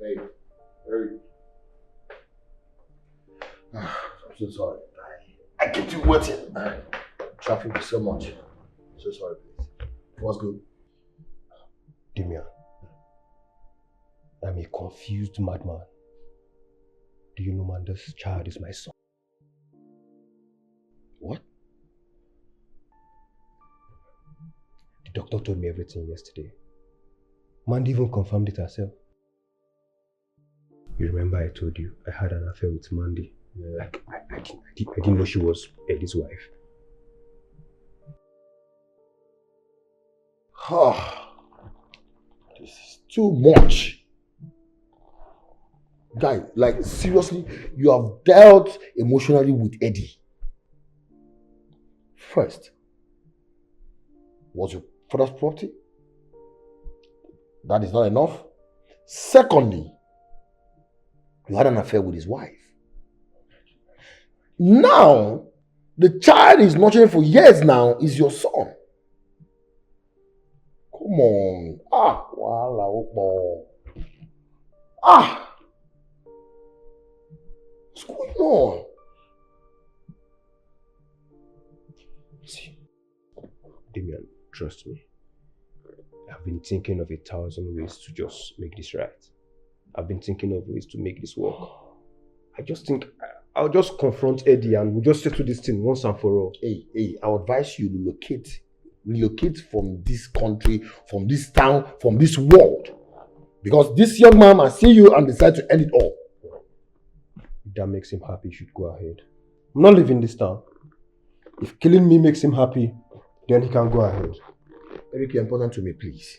Hey, Eric. I'm so sorry. I, I kept you waiting. Traffic is so much. I'm so sorry, please. What's good? Damian, I'm a confused madman. Do you know, man, this child is my son? What? The doctor told me everything yesterday. Mandy even confirmed it herself. You remember I told you I had an affair with Mandy? Yeah. I, I, I, didn't, I, didn't, I didn't know she was Eddie's wife. Ah, this is too much. Guy, like, seriously, you have dealt emotionally with Eddie. First, was your father's property. That is not enough. Secondly, you had an affair with his wife. Now, the child is nurturing for years now is your son. Come on. Ah, wahala ó pọ̀. Ah, what's going on? See, Damian, trust me. I've been thinking of a thousand ways to just make this right. I've been thinking of ways to make this work. I just think I- I'll just confront Eddie and we'll just settle this thing once and for all. Hey, hey, I advise you relocate. Relocate from this country, from this town, from this world. Because this young man might see you and decide to end it all. If that makes him happy, he should go ahead. I'm not leaving this town. If killing me makes him happy, then he can go ahead. Eric, you're important to me, please.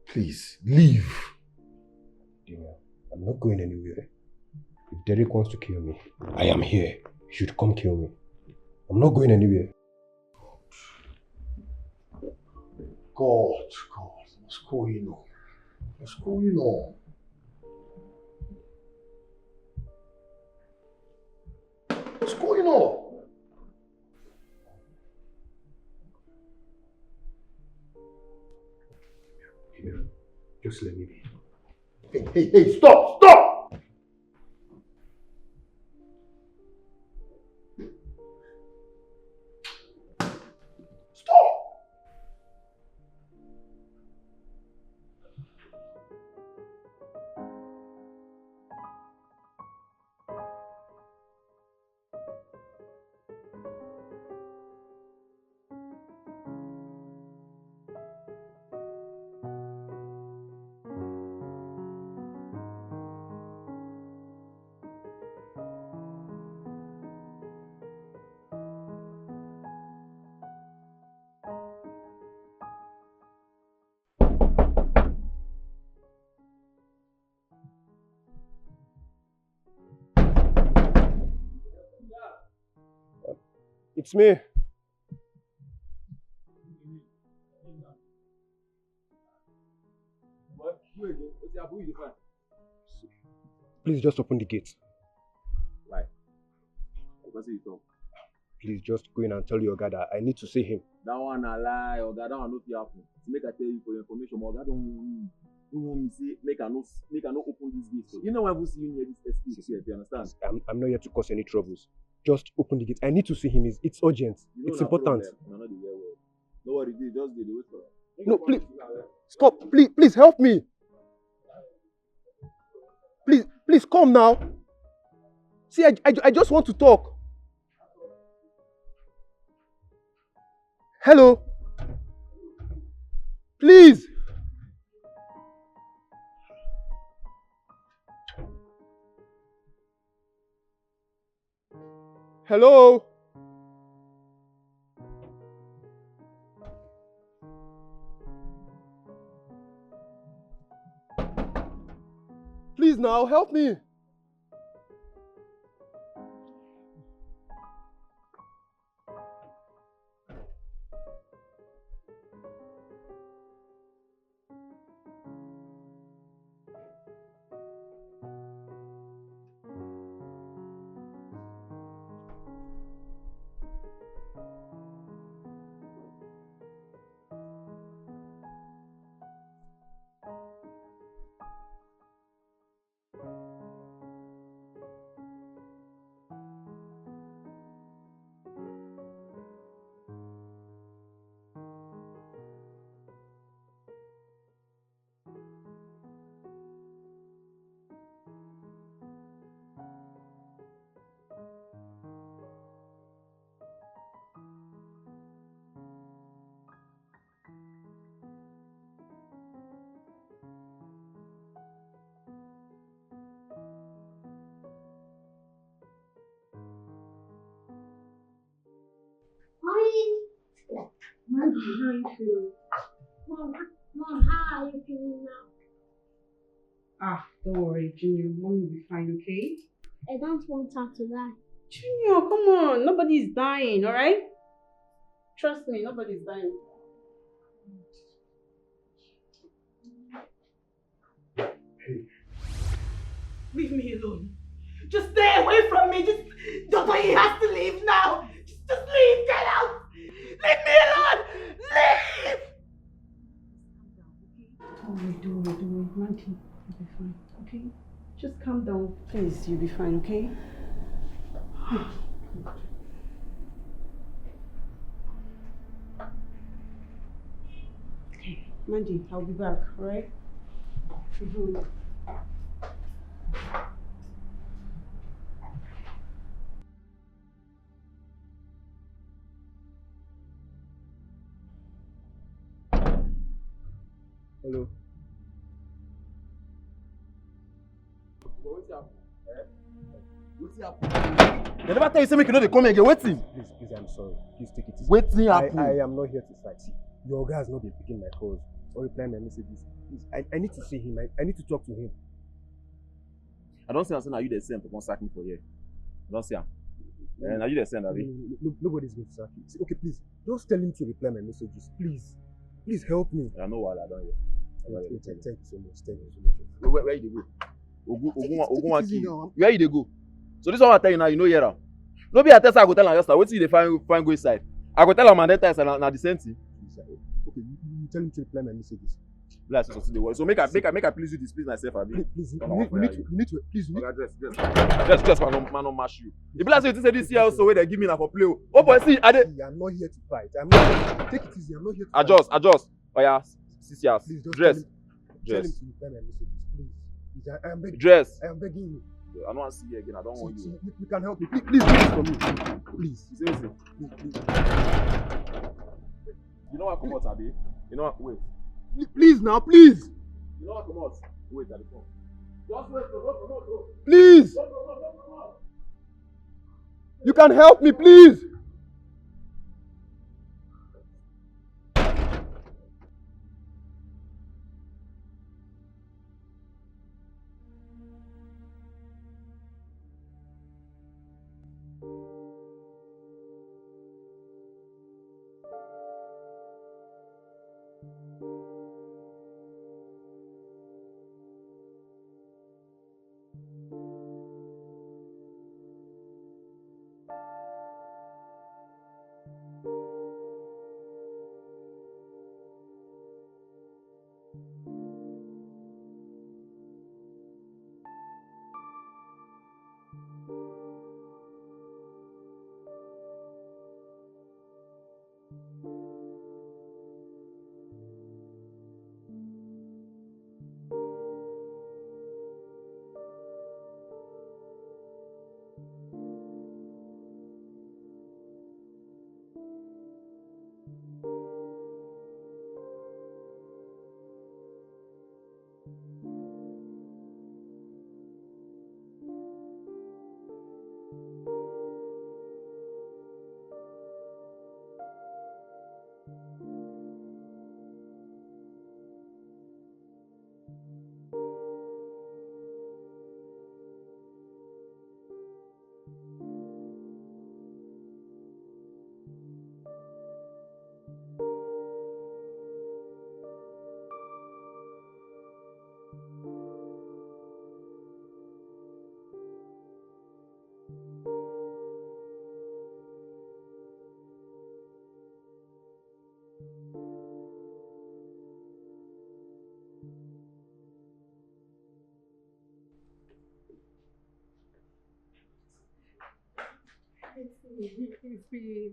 Please, leave. Damian, I'm not going anywhere. If Derek wants to kill me, I am here. He should come kill me. I'm not going anywhere. God, God, what's going on? What's going on? What's going on? Just let me be. Hey, hey, hey, stop, stop! Stop! It's me. Please just open the gate. Why? Because you talk. Please just go in and tell your guy that I need to see him. That one na lie, oga. That one no fit happen. Make I tell you for your information, my oga don warn me. He warn me say make I no make I no open this gate. So you know why I even see you near this estate here, if you understand? I'm, I'm not here to cause any troubles. Just open the gate. I need to see him. It's, it's urgent. You know it's na important. Problem. Una no dey hear well. No worry, dey just dey dey wait for am. No, please stop. Please, please help me. Please, please come now. See, I, I, I just want to talk. Hello. Please. Hello. Please now, help me. How you feeling? Mom, Mom, how are you feeling now? Ah, don't worry, Junior. Mommy will be fine, okay? I don't want her to die. Junior, come on. Nobody is dying, all right? Trust me, nobody is dying. Leave me alone. Just stay away from me. Just, Doctor, he has to leave now. Just, just leave. Get out. Leave me alone. Leave. Don't worry, don't worry, don't worry. Mandy, you'll be fine, okay? Just calm down, please. You'll be fine, okay? Okay, Mandy, I'll be back, alright? Mhm. Hello. But wetin happen? Eh? Wetin happen? Dem never tell you say make you no dey come here again. Wetin? Please, please, I'm sorry. Please take it easy. Wetin happen? I, I am not here to fight. See, your guy has not been picking my calls or replying my messages. Please, I, I need to see him. I, I need to talk to him. I don see am say na you dey send to come sack me for here. I don see am. Eh, na you dey send, abi? No, no, no, nobody's going to sack you. See, okay, please, just tell him to reply my messages, please. Please help me. I know what I don hear. Thank you, thank you so much. Thank you so much. Where, where, where you dey go? Ogun, Ogun, Ogun wan kill you. Where you dey go? So this one I tell you now, you no hear am. No be I tell say I go tell am just now. Wetin you dey find, find go inside? I go tell am and then tell am na, na the same thing. Please, uh, okay, you, you tell him to reply my messages. Be like say something dey worry. So make I, make I, make I please you, displease myself, abi? Please, please, you need, you need to, you need to, please, you need to. Oga, dress, dress. Dress, dress, man, no, man, no mash you. E be like say you think say this here also wey dem give me na for play o. Oh boy, see, I dey. See, I'm not here to fight. I'm not. Take it easy. I'm not here to fight. Adjust, adjust. Oya, see, see, dress. Please just tell him, tell him to reply my messages, please. Please, I, I am begging. Dress. I am begging you. I don't want to see you again. I don't want you. See, you, you can help me. Please, please do this for me. Please. Please, please. You know what, come out, abi? You know what? Wait. Please now, please. You know what, come out? Wait, I dey come. Just wait, no, no, no, no. Please. No, no, no, no, no, no. You can help me, please.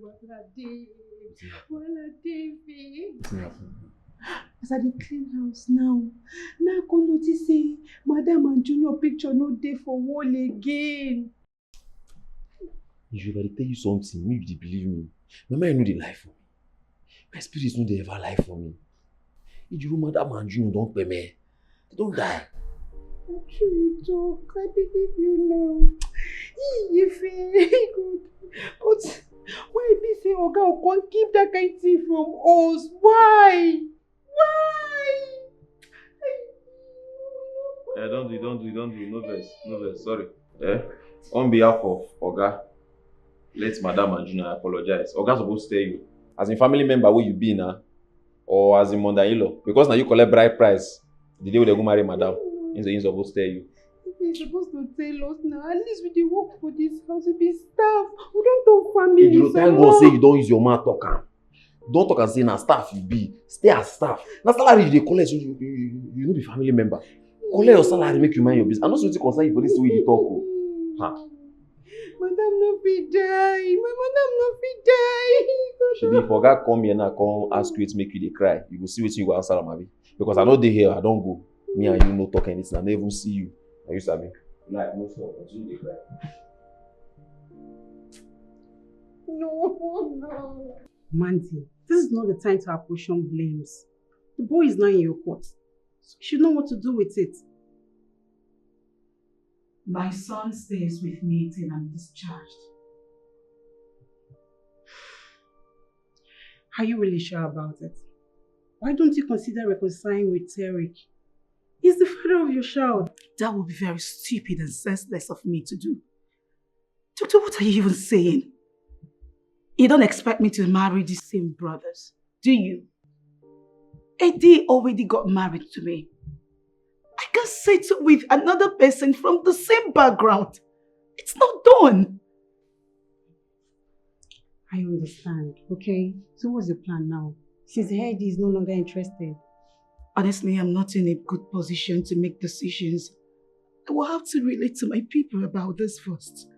Wahala dey, wahala dey, babe. As I dey clean house now, now I come notice say Madam and Junior picture no dey for wall again. If I dey tell you something, make you dey believe me. My mind no dey lie for me. My spirit no dey ever lie for me. Ijuru, Madam and Junior don kpeme. They don die. Na true you talk. I believe you now. Ee, Ife, God. But why e be say Oga go come keep that kind thing from us. Why? Why? Eh, don't do, don't do, don't do. No vex, no vex. Sorry. Eh? On behalf of Oga, let Madam and Junior apologize. Oga supposed to tell you. As in family member where you be now, or as in mother-in-law, because now you collect bride price the day wey dem go marry Madam. He's, he's supposed to tell you. He's supposed to tell us now. At least we dey work for this house. We be staff. We don't talk family. You know, thank God say you don't use your mouth talk am. Don't talk and say na staff you be. Stay as staff. Na salary you dey collect, so you, you, you, you no be family member. Collect your salary, make you mind your business. I no see wetin concern you for this way you talk o. Ha. Madam no fit die. My madam no fit die. Shebi if Oga come here now, come ask you wetin make you dey cry, you go see wetin you go answer am, abi? Because I no dey here, I don go. Me and you no talk anything, I no even see you. Are you sabi? Like no talk, continue dey cry. No, no. Mandy, this is not the time to apportion blames. The boy is now in your court, so you should know what to do with it. My son stays with me till I'm discharged. Are you really sure about it? Why don't you consider reconciling with Terry? He's the father of your child. That would be very stupid and senseless of me to do. Doctor, what are you even saying? You don't expect me to marry these same brothers, do you? Eddie already got married to me. I can't settle with another person from the same background. It's not done. I understand, okay? So what's the plan now? Since Eddie is no longer interested. Honestly, I'm not in a good position to make decisions. I will have to relate to my people about this first.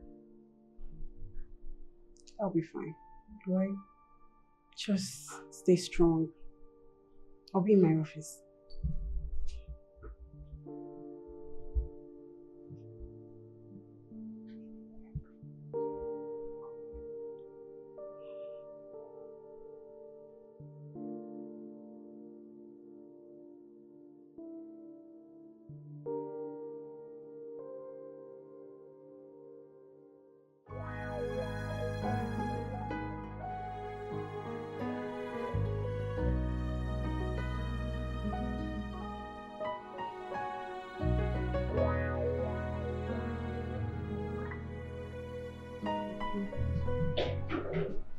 I'll be fine, right? Just stay strong. I'll be in my office.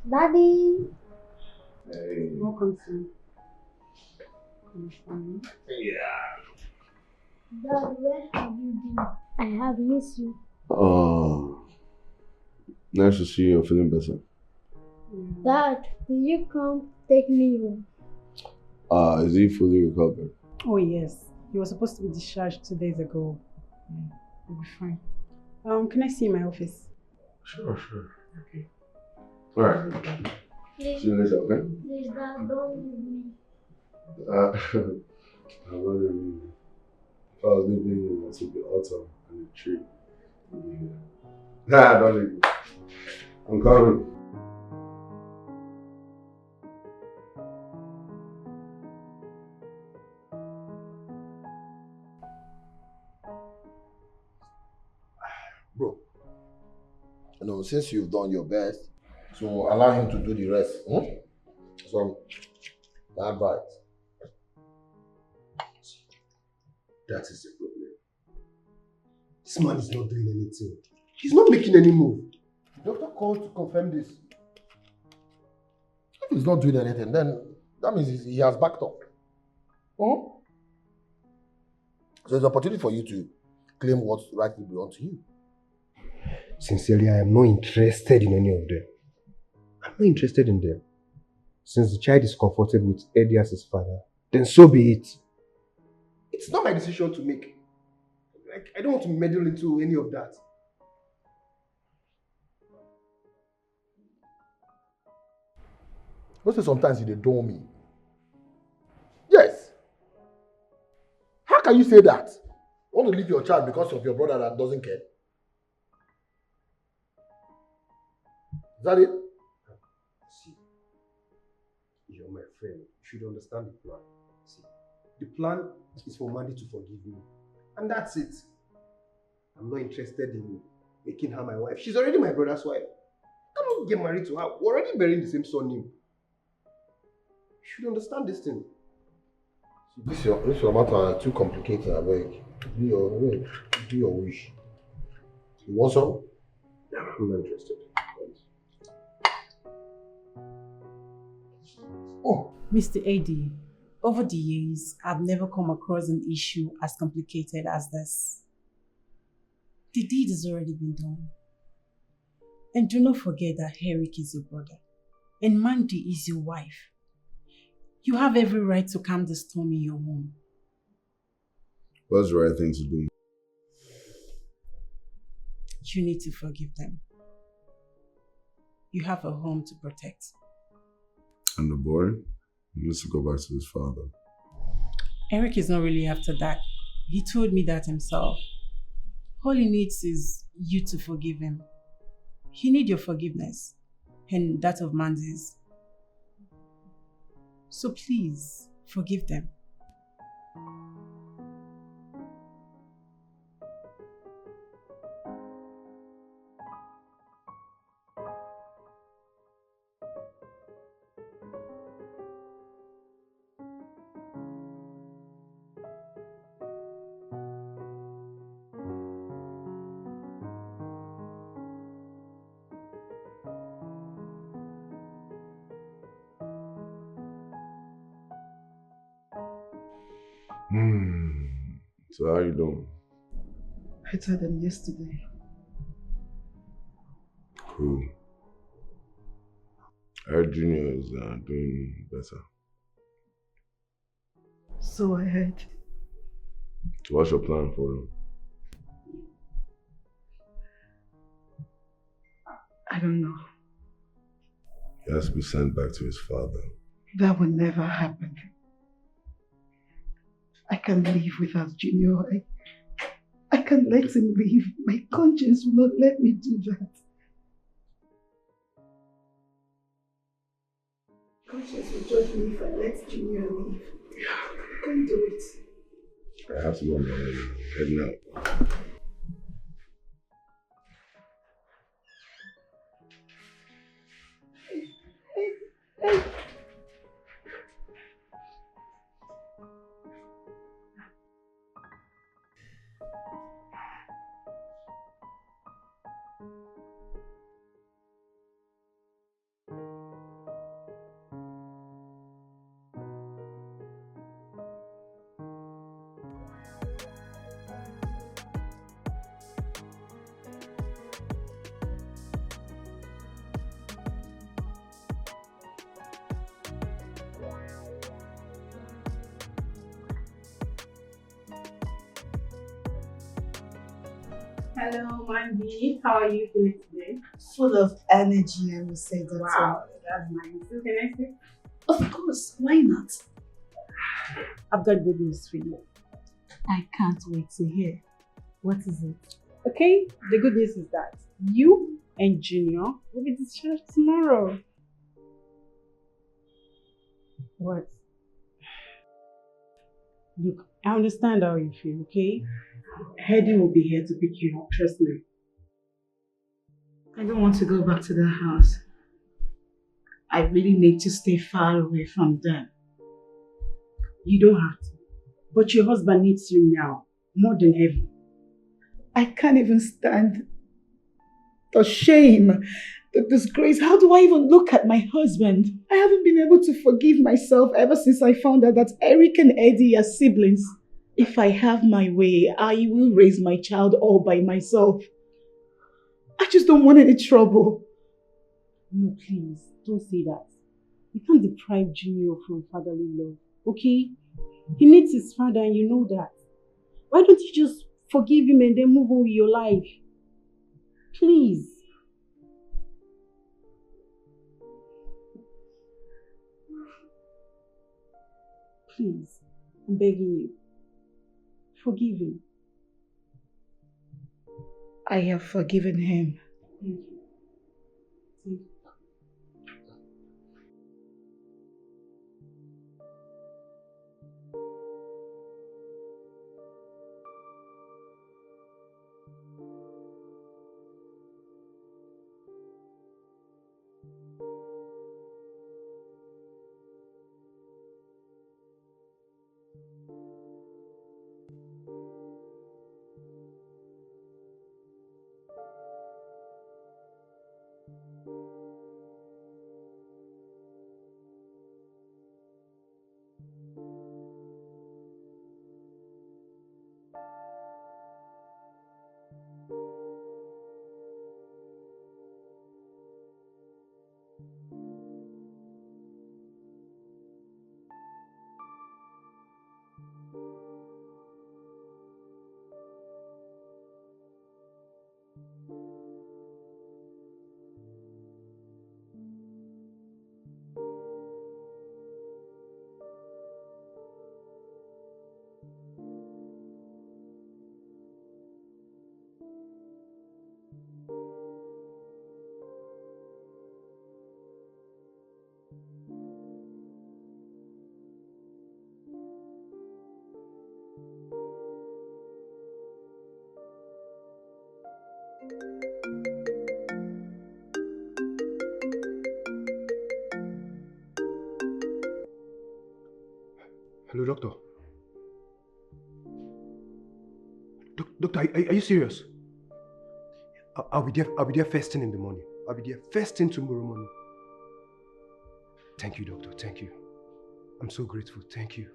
Daddy. Hey. Welcome, sir. Yeah. Dad, where have you been? I have missed you. Oh, nice to see you. You're feeling better. Dad, will you come take me home? Ah, is he fully recovered? Oh, yes. He was supposed to be discharged two days ago. Yeah, he'll be fine. Um, can I see you in my office? Sure, sure. Okay. All right. Please, See you later, okay? Please, Dad, don't leave me. Uh, I'm not leaving you. If I was leaving you, it would be autumn and a tree. Yeah. Nah, don't leave me. I'm coming. Bro, you know, since you've done your best, so allow him to do the rest. Hmm? So, that advice. That is the problem. This man is not doing anything. He's not making any move. The doctor called to confirm this. If he's not doing anything, then that means he has backed up. Hmm? So it's an opportunity for you to claim what rightly belongs to you. Sincerely, I am not interested in any of them. I'm not interested in them. Since the child is comfortable with Eddie as his father, then so be it. It's not my decision to make. Like, I don't want to meddle into any of that. You say sometimes you dey dull me. Yes. How can you say that? You want to leave your child because of your brother that doesn't care? Is that it? See, you're my friend. You should understand the plan. See, the plan is for Mandy to forgive me. And that's it. I'm not interested in making her my wife. She's already my brother's wife. Cannot get married to her. We're already bearing the same surname. You should understand this thing. This your, this your matter too complicated, abeg. Do your, abeg, do your wish. You want some? I'm not interested. Oh, Mister Eddie, over the years, I've never come across an issue as complicated as this. The deed has already been done. And do not forget that Eric is your brother. And Mandy is your wife. You have every right to calm the storm in your home. What's the right thing to do? You need to forgive them. You have a home to protect. And the boy needs to go back to his father. Eric is not really after that. He told me that himself. All he needs is you to forgive him. He needs your forgiveness and that of Mandy's. So please, forgive them. Hmm. So how you doing? Better than yesterday. Cool. I heard Junior is uh, doing better. So I heard. So what's your plan for him? I don't know. He has to be sent back to his father. That will never happen. I can't live without Junior. I, I can't let him leave. My conscience will not let me do that. Conscience will judge me if I let Junior leave. I can't do it. I have to go on my way. Heading out. Hello, Mandy. How are you feeling today? Full of energy, I will say that. Wow, that's nice. So can I sit? Of course, why not? I've got good news for you. I can't wait to hear. What is it? Okay, the good news is that you and Junior will be discharged tomorrow. What? Look, I understand how you feel, okay? Eddie will be here to pick you up, trust me. I don't want to go back to that house. I really need to stay far away from them. You don't have to. But your husband needs you now, more than ever. I can't even stand the shame, the disgrace. How do I even look at my husband? I haven't been able to forgive myself ever since I found out that Eric and Eddie are siblings. If I have my way, I will raise my child all by myself. I just don't want any trouble. No, please, don't say that. You can't deprive Junior from fatherly love, okay? He needs his father and you know that. Why don't you just forgive him and then move on with your life? Please. Please, I'm begging you. Forgive him. I have forgiven him. Thank you. Thank you. Hello, doctor. Doc- doctor, are, are you serious? I- I'll be there. I'll be there first thing in the morning. I'll be there first thing tomorrow morning. Thank you, doctor. Thank you. I'm so grateful. Thank you.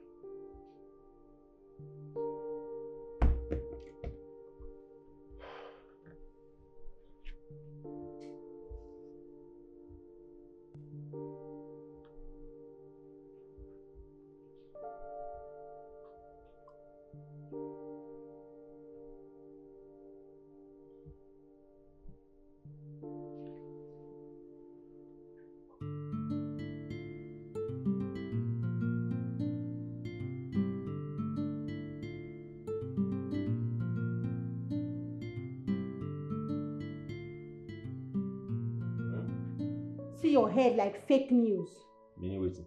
See your head like fake news. Meaning wetin?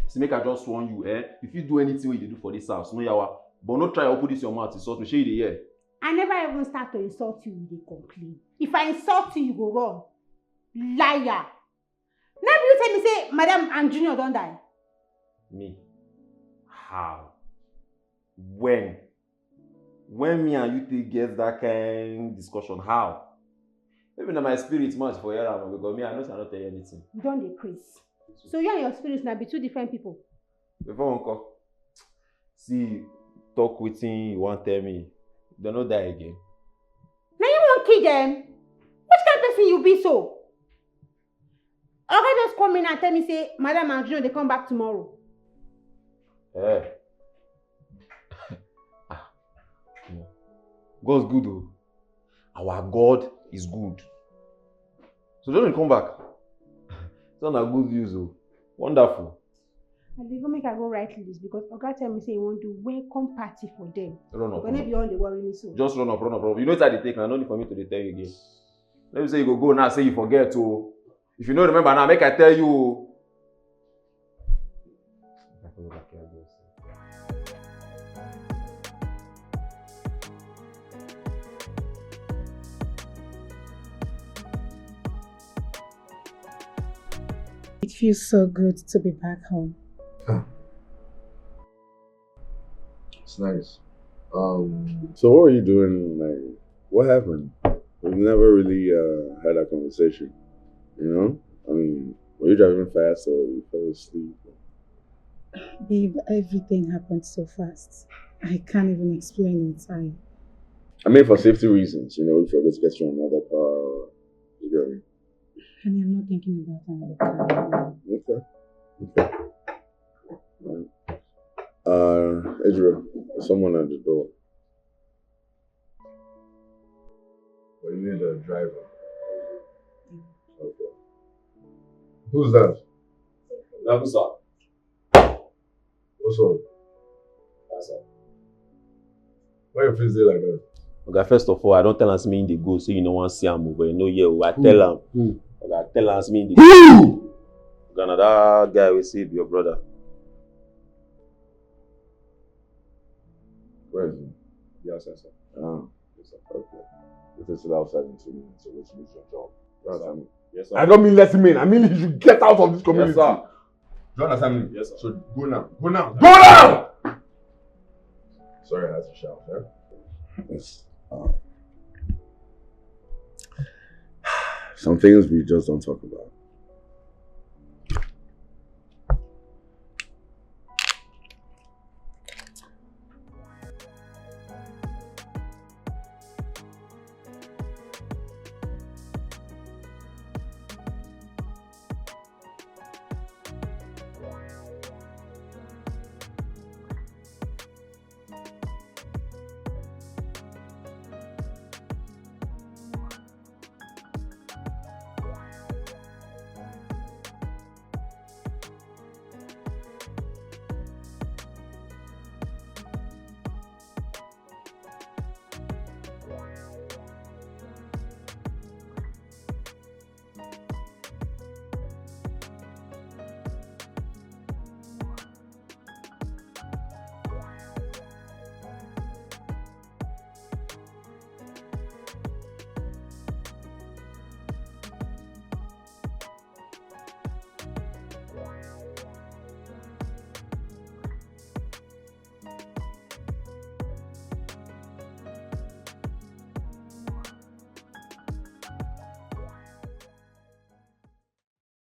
See, make I just warn you, eh? If you do anything wey you dey do for this house, no yawa. But no try open this your mouth insult me. Shey you dey hear? I never even start to insult you, you dey complain. If I insult you, you go run. Liar. Now you tell me say Madam and Junior don die. Me? How? When? When me and you take get that kind discussion? How? Maybe na my spirit match for here, because me, I know say I no tell you anything. You don dey craze. So you and your spirit na be two different people. Before one call. See, talk wetin you wan tell me. Dem no die again. Na you wan kill dem? Which kind person you be so? Oga just come in and tell me say Madam and Junior dey come back tomorrow. Eh. Ah, God's good o. Our God is good. So don't come back. So na good news o. Wonderful. I dey go make I go write list because Oga tell me say he wan do welcome party for them. Run up, But run no up. be all dey worry me so. Just run up, run up, run up. You know what I dey take now. No need for me to dey tell you again. Let me say you go go now. Say you forget o. If you no remember now, make I tell you o. It feels so good to be back home. It's nice. Um, so what were you doing? Like, what happened? We've never really uh, had a conversation. You know, I mean, were you driving fast or you fell asleep? Babe, everything happened so fast. I can't even explain it. I I mean, for safety reasons, you know, if you're going to get you another car, you get me? Honey, I'm not thinking about another car. Okay. Okay. Right. Uh, Israel, there's someone at the door. But you need a driver. Okay. Who's that? That was up. What's up? That's up. Why your face dey like that? Oga, first of all, I don tell am say make he dey go, say you no wan see am o, but you no hear o. I Who? tell am. Who? Oga, I tell am say make he dey Who? Oga, na that guy wey say be your brother. Where is he? Yes, sir, sir. Ah. Yes, sir. Okay. If it's still outside in two minutes, you're going to lose your job. Yes, sir. Yes, sir. I don't mean let him in. I mean you should get out of this community. Yes, sir. Do you understand me? Yes, sir. So go now. Go now. Go now! Sorry, I had to shout. Eh? Yes. Uh, some things we just don't talk about.